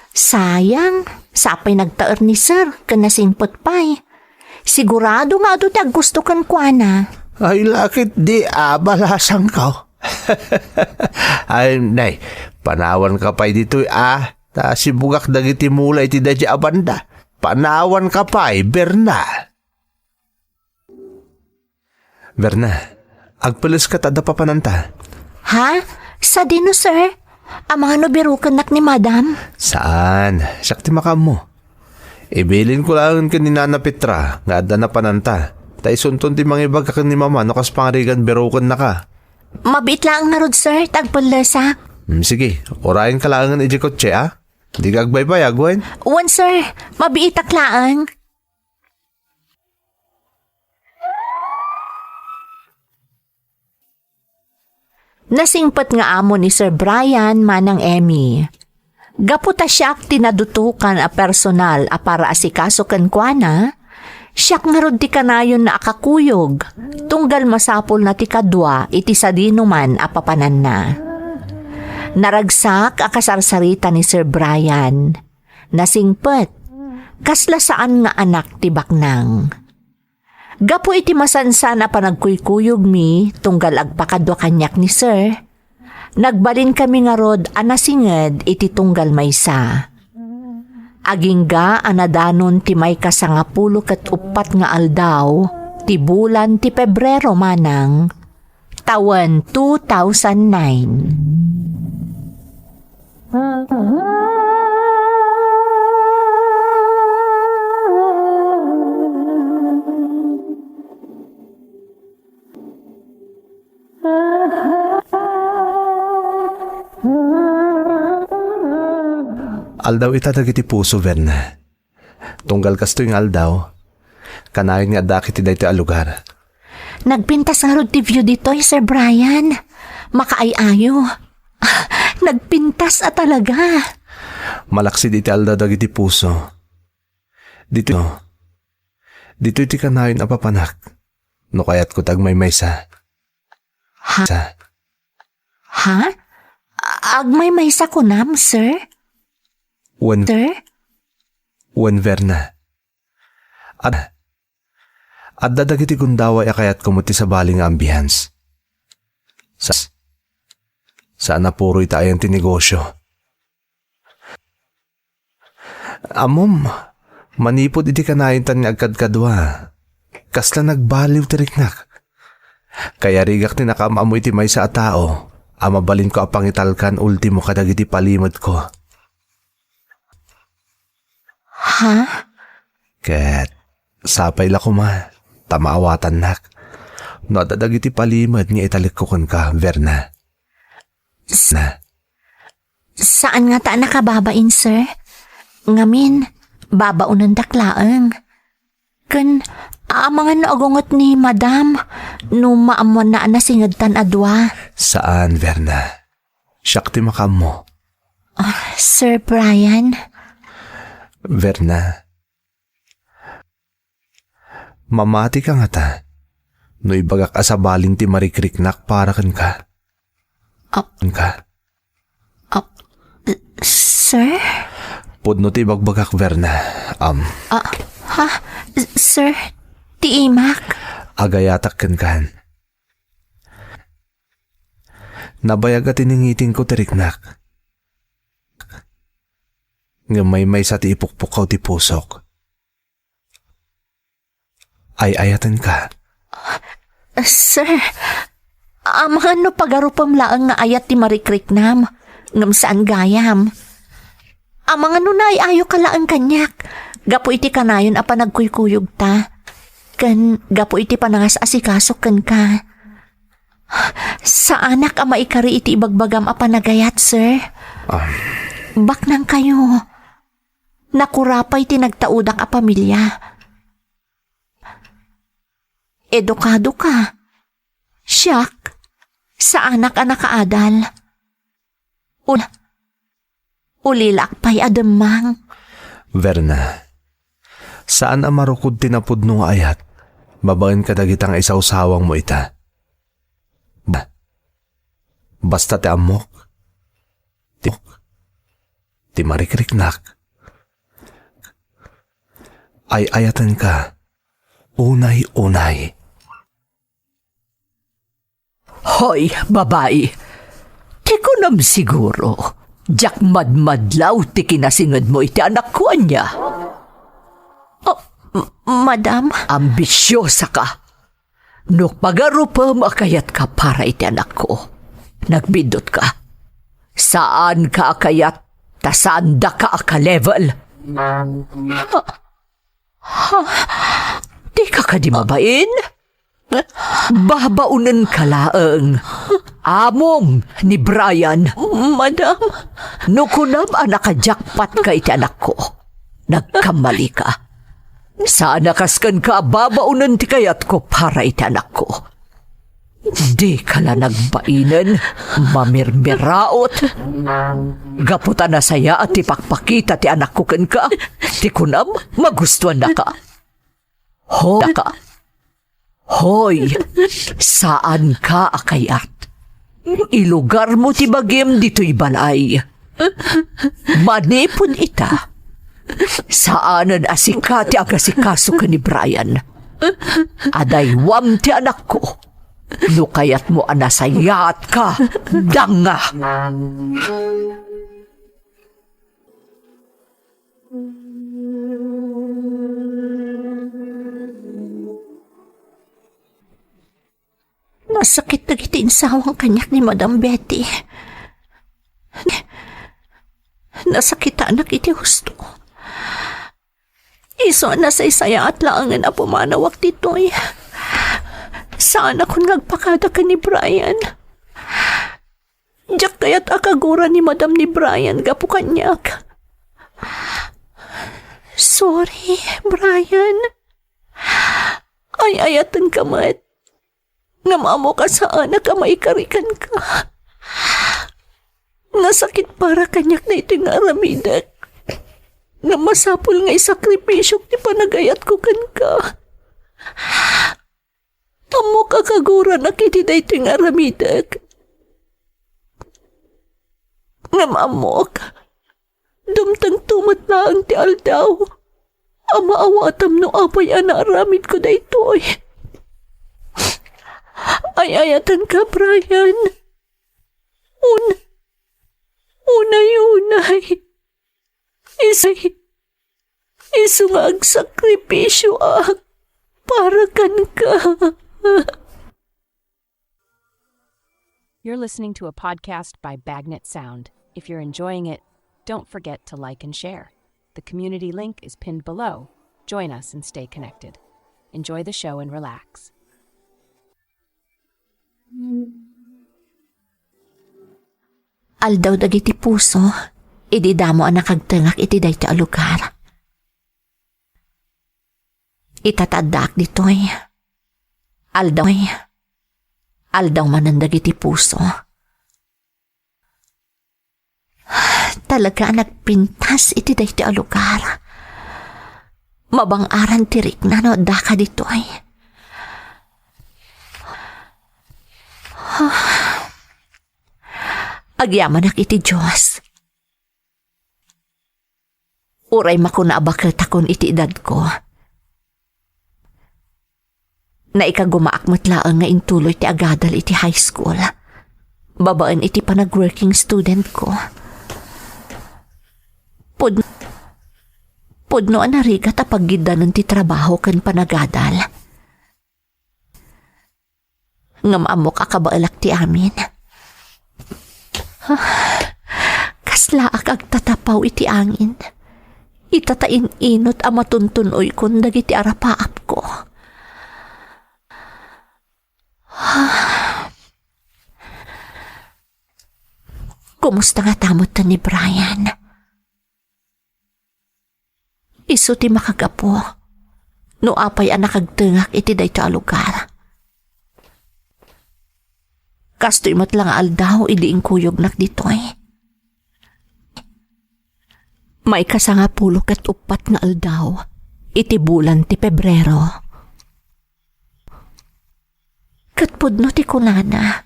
Sayang, sapay nagtaer ni Sir, ken nasingpet pay. Sigurado nga adu ti aggusto kenkuana. Ay, lakit di abalasangko. Ay, nay, panawanka pay ditoy, ah. Ta sibugak dagiti mula iti daydiay a banda. Panawanka pay, Berna. Berna, agpeleska ta adda papananta. Ha? Sadino, sir? Amangan no birokennak ni Madam? Saan, siak ti makaammo. Ibilinko laeng ken ni Nana Petra nga adda napananta. Ta isunton ti mangibaga ken ni Mama no kas pangarigan birokennaka. Mabiit laeng ngarud, sir, ta agpellesak. Hmm, sige, urayenka laengen idiay kotse, a? Dika agbaybayag, wen? Wen, sir. Mabiitak laeng. Nasingpet nga amo ni Sir Brian, Manang Emmy. Gapu ta siak ti nadutokan a personal a paraasikaso kenkuana, siak ngarud ti kanayon a kakuyog, tunggal masapulna ti kadua iti sadinoman a papananna. Naragsak a kasarsarita ni Sir Brian. Nasingpet, kasla saan nga anak ti baknang. Gapu iti masansan a panagkuykuyogmi tunggal agpakadua kaniak ni Sir, nagbalinkami ngarud a nasinged iti tunggal maysa. Agingga a nadanon ti maikasangapulo ket uppat nga aldaw ti bulan ti Pebrero manang tawen two thousand nine. Aldaw ita dagiti puso, Verna. Tunggal kastoy nga aldaw, kanayon nga addaak iti daytoy a lugar. Nagpintas ngarud ti view ditoy, Sir Brian. Makaay-ayo. Nagpintas a talaga. Malaksid iti aldaw dagiti puso. Ditoy, ditoy ti kanayon a papanak. No kayatko ti agmaymaysa. Ha? Sa- Ha? Agmaymaysa kunam, sir? Wen, Sir? Wen, Verna. Ad-, adda dagiti gundaway a kayatko met ti sabali nga ambience. Sa-, saan a puro ita ayan ti negosyo. Ammom, manipud iti kanayontan nga agkadkadua, kasla nagbaliw ti riknak. Kayarigak ti nakaam-ammo iti maysa a tao a mabalinko a pangitalkan ultimo kadagiti palimedko. Ha? Ket sapay la koma ta maawatannak no adda dagiti palimed nga italekko kenka, Verna. S-, na. Saan ngata a nakababain, sir. Ngamin, babaonendak laeng. Ken, amangan no agunget ni Madam no maammoanna a nasingedtan a dua. Saan, Verna. Siak ti makaammo. Ah, Sir Brian? Verna, mamatika ngata no ibagak a sabalin ti marikriknak para kenka? Ah. Kenka? Ah, sir? Pudno ti ibagbagak, Verna. Am. Ah, ha? Sir, ti imak? Agayatak kenkan. Nabayag a tiningitingko ti riknak. Ngem maymaysa ti ipukpukkaw ti pusok. Ay-ayatenka. Sir, amangan no pagarupem laeng nga ayat ti marikriknam, ngem saan gayam. Amangan no naay-ayoka laeng kaniak, gapu iti kanayon a panagkuykuyogta, ken gapu iti panangas-asikaso kenka. Saanak a maikari iti ibagbagam a panagayat, sir. Ah. Baknang kayo. Nakurapay ti nagtaudak a pamilia. Edukado ka. Siak, saanak a nakaadal. Ul-, ulilaak pay a demmang. Verna, saan a marukod ti napudno nga ayat babaen kadagita nga isawsawangmo ita. Ba-, basta ti ammok, ti, ti marikriknak, ay-ayatenka, unay-unay. Hoy, babai! Ti kunam siguro, diak madmadlaw ti kinasingedmo iti anakko, ania? Oh, m-, madam. Ambisiosaka. No pagarupem a kayatka para iti anakko, nagbiddutka. Saanka a kayat, ta saandaka a ka-level. Ha? Dika kadi mabain? Babaonenka laeng. Amom ni Brian. Madam. No kunam a naka-jackpot ka iti anakko, nagkammalika. Saan a kas kenka a babaonen ti kayatko para iti anakko. Dika la nagbainen, mamirmiraot. Gapu ta nasayaat ti pakpakita ti anakko kenka, ti kunam, magustuannaka. Ho-, naka. Hoy, saanka a kayat. Ilugarmo ti bagim ditoy balay. Manipud ita, saanen a sika ti agasikaso ken ni Brian. Adaywam ti anakko. No kayatmo a nasayaatka, danga. Nasakit dagiti insawang kaniak ni Madam Betty. Nasakitanak iti husto. Isu a nasaysayaat laengen a pumanawak ditoy. Saanakon nga agpakada ken ni Brian. Diak kayat a kagura ni Madam ni Brian gapu kaniak. Sorry, Brian. Ay-ayatenka met. Ngem ammok a saanak a maikari kenka. Nasakit para kaniak daytoy nga aramidek. Ngem masapul nga isakripisiok ti panagayatko kenka. Ammok a kaguranak iti daytoy nga aramidek. Ngem ammok, dumtengto met laeng ti aldaw a maawatam no apay a naaramidko daytoy. Ay-ayatenka, Brian. Un-, unay-unay. Is-, isu nga agsakripisioak para kenka. You're listening to a podcast by Bagnet Sound. If you're enjoying it, don't forget to like and share. The community link is pinned below. Join us and stay connected. Enjoy the show and relax. Aldaw dagiti puso, idi damo a nakagtengak iti dayta a lugar. Ita ta addaak ditoy. Aldaw, aldaw manen dagiti puso. Talaga a nagpintas iti dayta a lugar. Mabang-aran ti rikna no addaka ditoy. Agyamanak iti Dios. Uray makuna a baketakon iti edadko. Naikagumaak met laeng nga intuloy ti agadal iti high school, babaen iti panag-working studentko. Pud-, pudno a narigat a paggiddanen ti trabaho ken panagadal. Ngem ammok a kabaelak ti amin. Kaslaak agtatapaw iti angin. Ita ta in-inut a matuntun-oykon dagiti arapaapko. Kumusta ngata metten ni Brian? Isu ti makagapu no apay a nakagtengak iti dayta a lugar. Kastoy met la nga aldaw idi inkuyognak ditoy. Maikasangapulo ket uppat nga aldaw iti bulan ti Pebrero. Ket pudno ti kunana,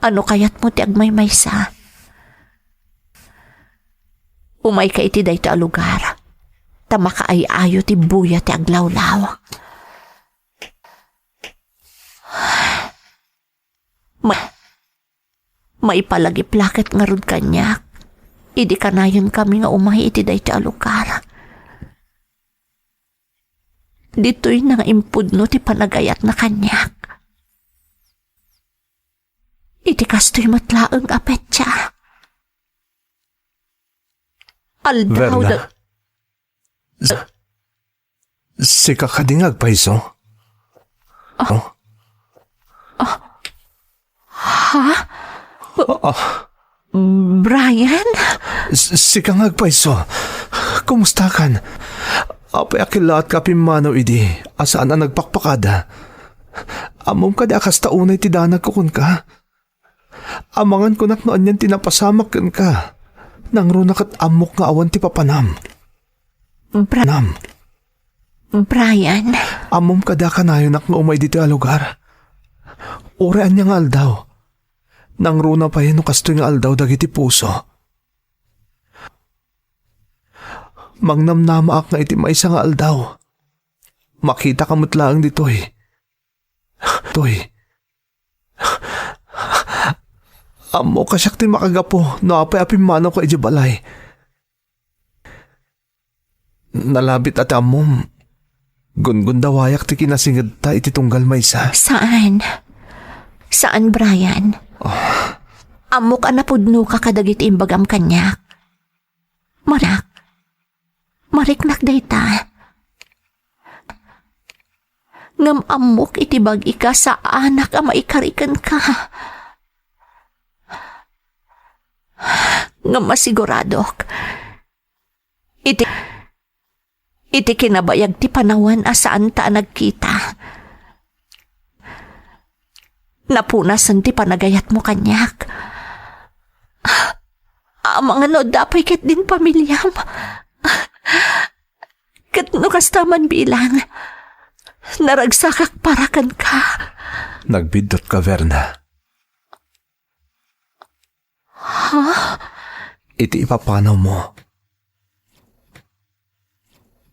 "Ano kayatmo ti agmaymaysa? Umayka iti dayta a lugar, ta makaay-ayo ti buya ti aglawlaw." Ma-, maipalagiplaket ngarud kaniak idi kanayonkami nga umay iti dayta a lugar. Ditoyna nga impudno ti panagayatna kaniak. Iti kastoy met laeng a petsa. Aldaw Verna. da- S-, sika kadi nga agpayso? Ah. Oh? Ah. Brian? S-, sika nga agpayso. Kumustakan? Apay a killaat ka pimmanaw idi a saan a nagpakpakada? Ammom kadi a kasta unay ti danagko kenka? Amangan kunak no anian ti napasamak kenka. Nangruna ket ammok nga awan ti papanam. Bra- Nam. Brian. Ammom kadi a kanayonak nga umay ditoy a lugar. Uray ania nga aldaw. Nangruna pay no kastoy nga aldaw dagiti puso. Mangnamnamaak nga iti maysa nga aldaw, makitaka met laeng ditoy. Toy. Ammok a siak ti makagapu no apay a pimmanawka idiay balay. Nalabit a ti ammom, gungundawayak ti kinasingedta iti tunggal maysa. Saan. Saan, Brian. Ah. Ammok a napudnoka kadagiti imbagam kaniak. Marak. Mariknak dayta. Ngem ammok iti bagika saanak a maikari kenka. Ngem masiguradok, iti, iti kinabayag ti panawen a saanta a nagkita, napunasen ti panagayatmo kaniak. Amangan no adda pay ketdin pamiliam. Ket no kasta man bilang, naragsakak para kenka. Nagbiddutka, Verna. Ha? Iti ipapanawmo,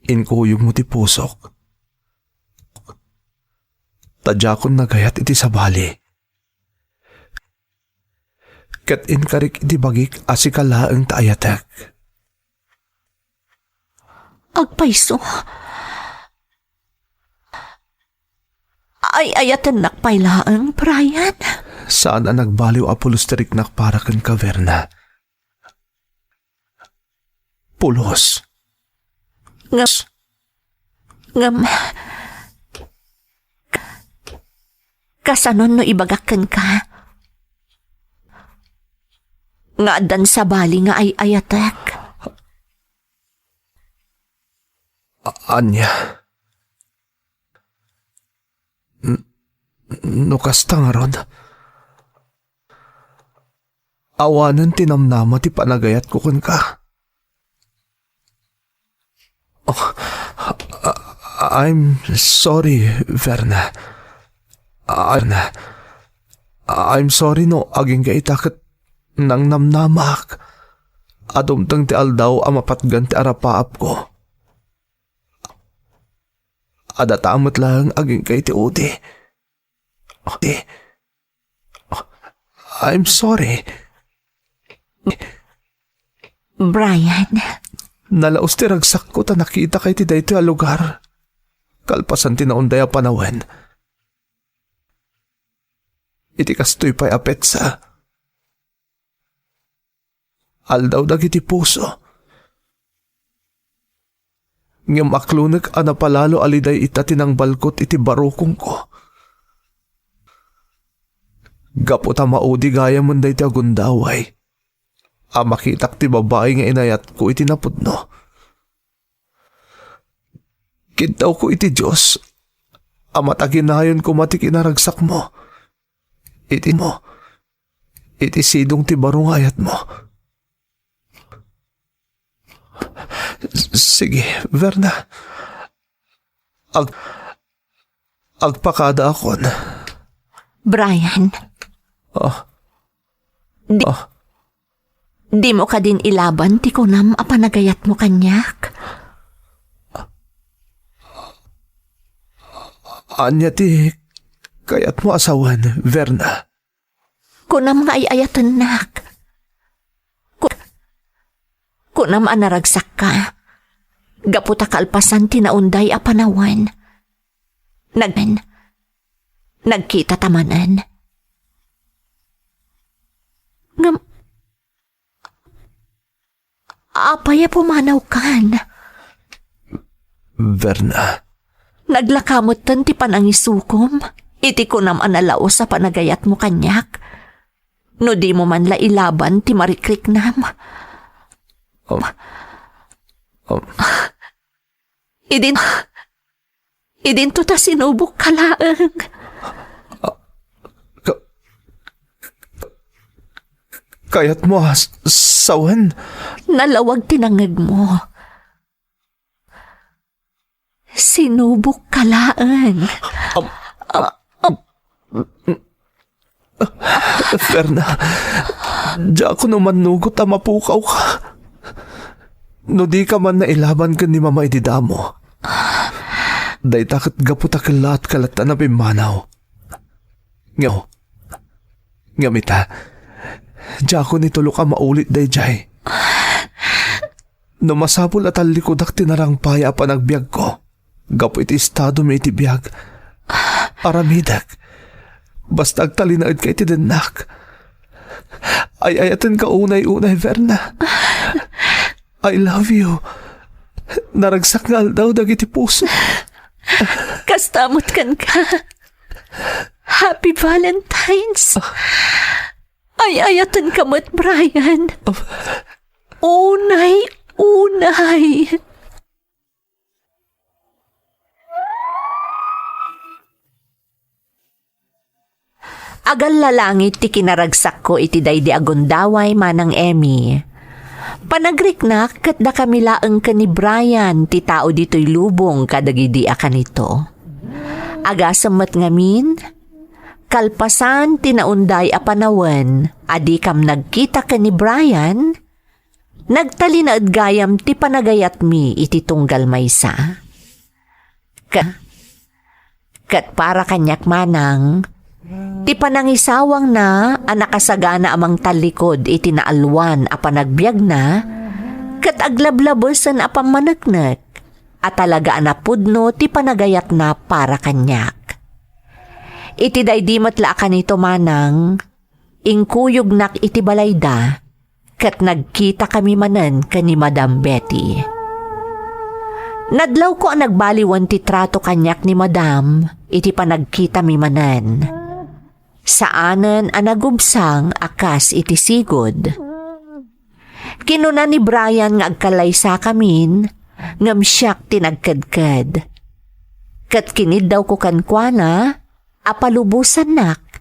inkuyogmo ti pusok. Ta diakon nagayat iti sabali. Ket inkarik iti bagik a sika laeng ti ayatek. Agpayso. Ay-ayatennak pay laeng, Brian. Saan a nagbaliw a pulos ti riknak para kenka, Verna. Pulos. Ngem, ngem, kasanon no ibagak kenka nga addan sabali nga ay-ayatek? A-, ania? N-, no kasta ngarud, awanen ti namnama ti panagayatko kenka. Oh, I-, I'm sorry, Verna. Verna. I'm sorry no agingga ita ket nangnamnamaak a dumteng ti aldaw a mapatgan ti arapaapko. Adda ta met laeng agingga iti udi. Udi. I'm sorry. Brian. Nalaus ti ragsakko ta nakitaka iti daytoy a lugar. Kalpasan ti naunday a panawen. Iti kastoy pay a petsa, aldaw dagiti puso. Ngem aklonek a napalalo a liday ita ti nangbalkot iti barukongko. Gapu ta maudi gayamen daytoy a gundaway a makitak ti babai nga inayatko iti napudno. Kintawko iti Dios a mataginayon koma ti kinaragsakmo. Iti mo, iti sidong ti baro nga ayatmo. S-, sige, Verna. Ag-, agpakadaakon. Brian. Ah. Di-, ah. Dimo kadin ilaban ti kunam a panagayatmo kaniak? Ania ti kayatmo a sawen, Verna? Kunam nga ay-ayatennak. Ku-, kunam a naragsakka. Gapu ta kalpasan ti naunday a panawen, nag-, nagkita ta manen. Ngem, apay a pumanawkan? Verna. Naglaka metten ti panangisukom iti kunam a nalaus a panagayatmo kaniak, no dimo man la ilaban ti marikriknam. Um, um. Idin-, idinto ta sinubokka laeng. Kayatmo a s-, sawen? Nalawag ti nangngegmo. Sinubokka laeng. Am-, am-, Verna, diak no mannugot a mapukawka. No dika man nailaban ken ni Mama idi damo, dayta ket gapu ta kellaat ka latta a pimmanaw. Nga, ngem ita, diakon itulok a maulit daydiay. No masapul a tallikudak ti narangpaya a panagbiagko gapu iti estado mi iti biag, aramidek. Basta agtalinaedka iti dennak. Ay-ayatenka unay-unay, Verna. I love you. Naragsak nga aldaw dagiti puso. Kasta met kenka. Happy Valentine's. Ay-ayatenka met, Brian. Unay, unay. Agallalangit ti kinaragsakko iti daydi a gundaway, Manang Emmy. Panagriknak ket dakami laeng ken ni Brian ti tao ditoy lubong kadagidi a kanito. Agasem met ngamin, kalpasan ti naunday a panawen a dikam nagkita ken ni Brian, nagtalinaed gayam ti panagayatmi iti tunggal maysa. Ka-, Ket para kaniak, Manang, ti panangisawangna a nakasagana a mangtallikud iti naalwan a panagbiagna, ket aglablabesen a pammaneknek a talaga a napudno ti panagayatna para kaniak. Iti daydi met la a kanito, Manang, inkuyognak iti balayda, ket nagkitakami manen ken ni Madam Betty. Nadlawko a nagbaliwen ti trato kaniak ni Madam iti panagkitami manen. Saanen a nagubsang a kas iti sigud. Kinuna ni Brian nga agkallaysakamin, ngem siak ti nagkedked. Ket kiniddawko kenkuana, a palubosannak,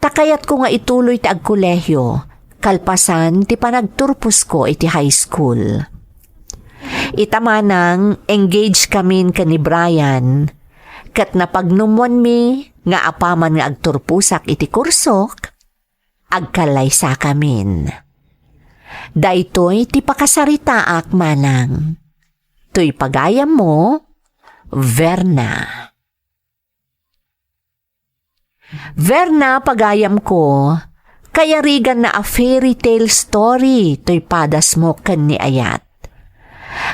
ta kayatko nga ituloy ti agkolehio kalpasan ti panagturposko iti high school. Ita, Manang, engaged kamin ken ni Brian, ket napagnumoanmi nga apaman nga agturposak iti kursok, agkallaysakamin. Daytoy ti pakasaritaak, Manang. Toy pagayammo, Verna. Verna, pagayamko, kayariganna a fairy tale story toy padasmo ken ni Ayat.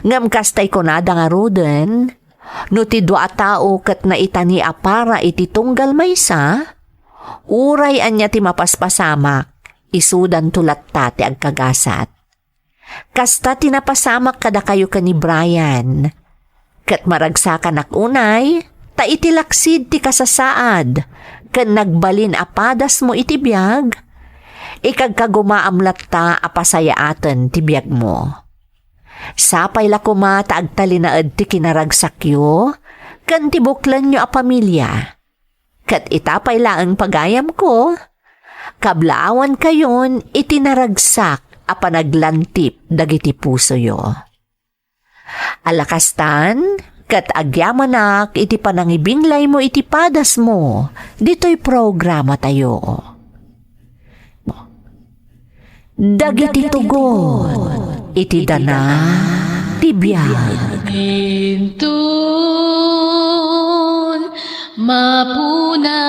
Ngem kastay kunada ngaruden, no ti dua a tao ket naitani a para iti tunggal maysa, uray ania ti mapaspasamak, isudanto latta ti agkagasat. Kasta ti napasamak kadakayo ken ni Brian. Ket maragsakanak unay, ta iti laksid ti kasasaad ken nagbalin a padasmo iti biag, ikagkagumaam latta a pasayaaten ti biagmo. Sapay la koma ta agtalinaed ti kinaragsakyo ken ti buklenyo a pamilia. Ket ita pay laeng, pagayamko, kablaawankayon iti naragsak a panaglantip dagiti pusoyo. Ala kastan, ket agyamanak iti panangibinglaymo iti padasmo ditoy programatayo. Dagiti tugon iti dana ti biag. Inton mapunas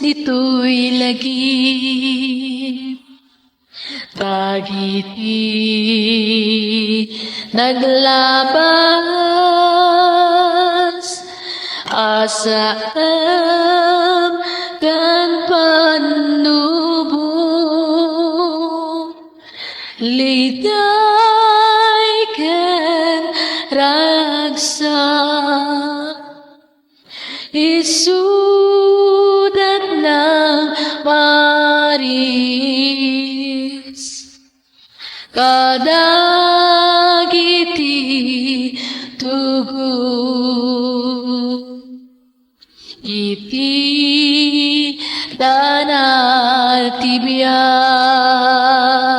ditoy lagip, dagiti naglabas, asaem ken pannubo, liday ken ragsak, isudat nang maris kadagiti tugon iti dana. ti biag.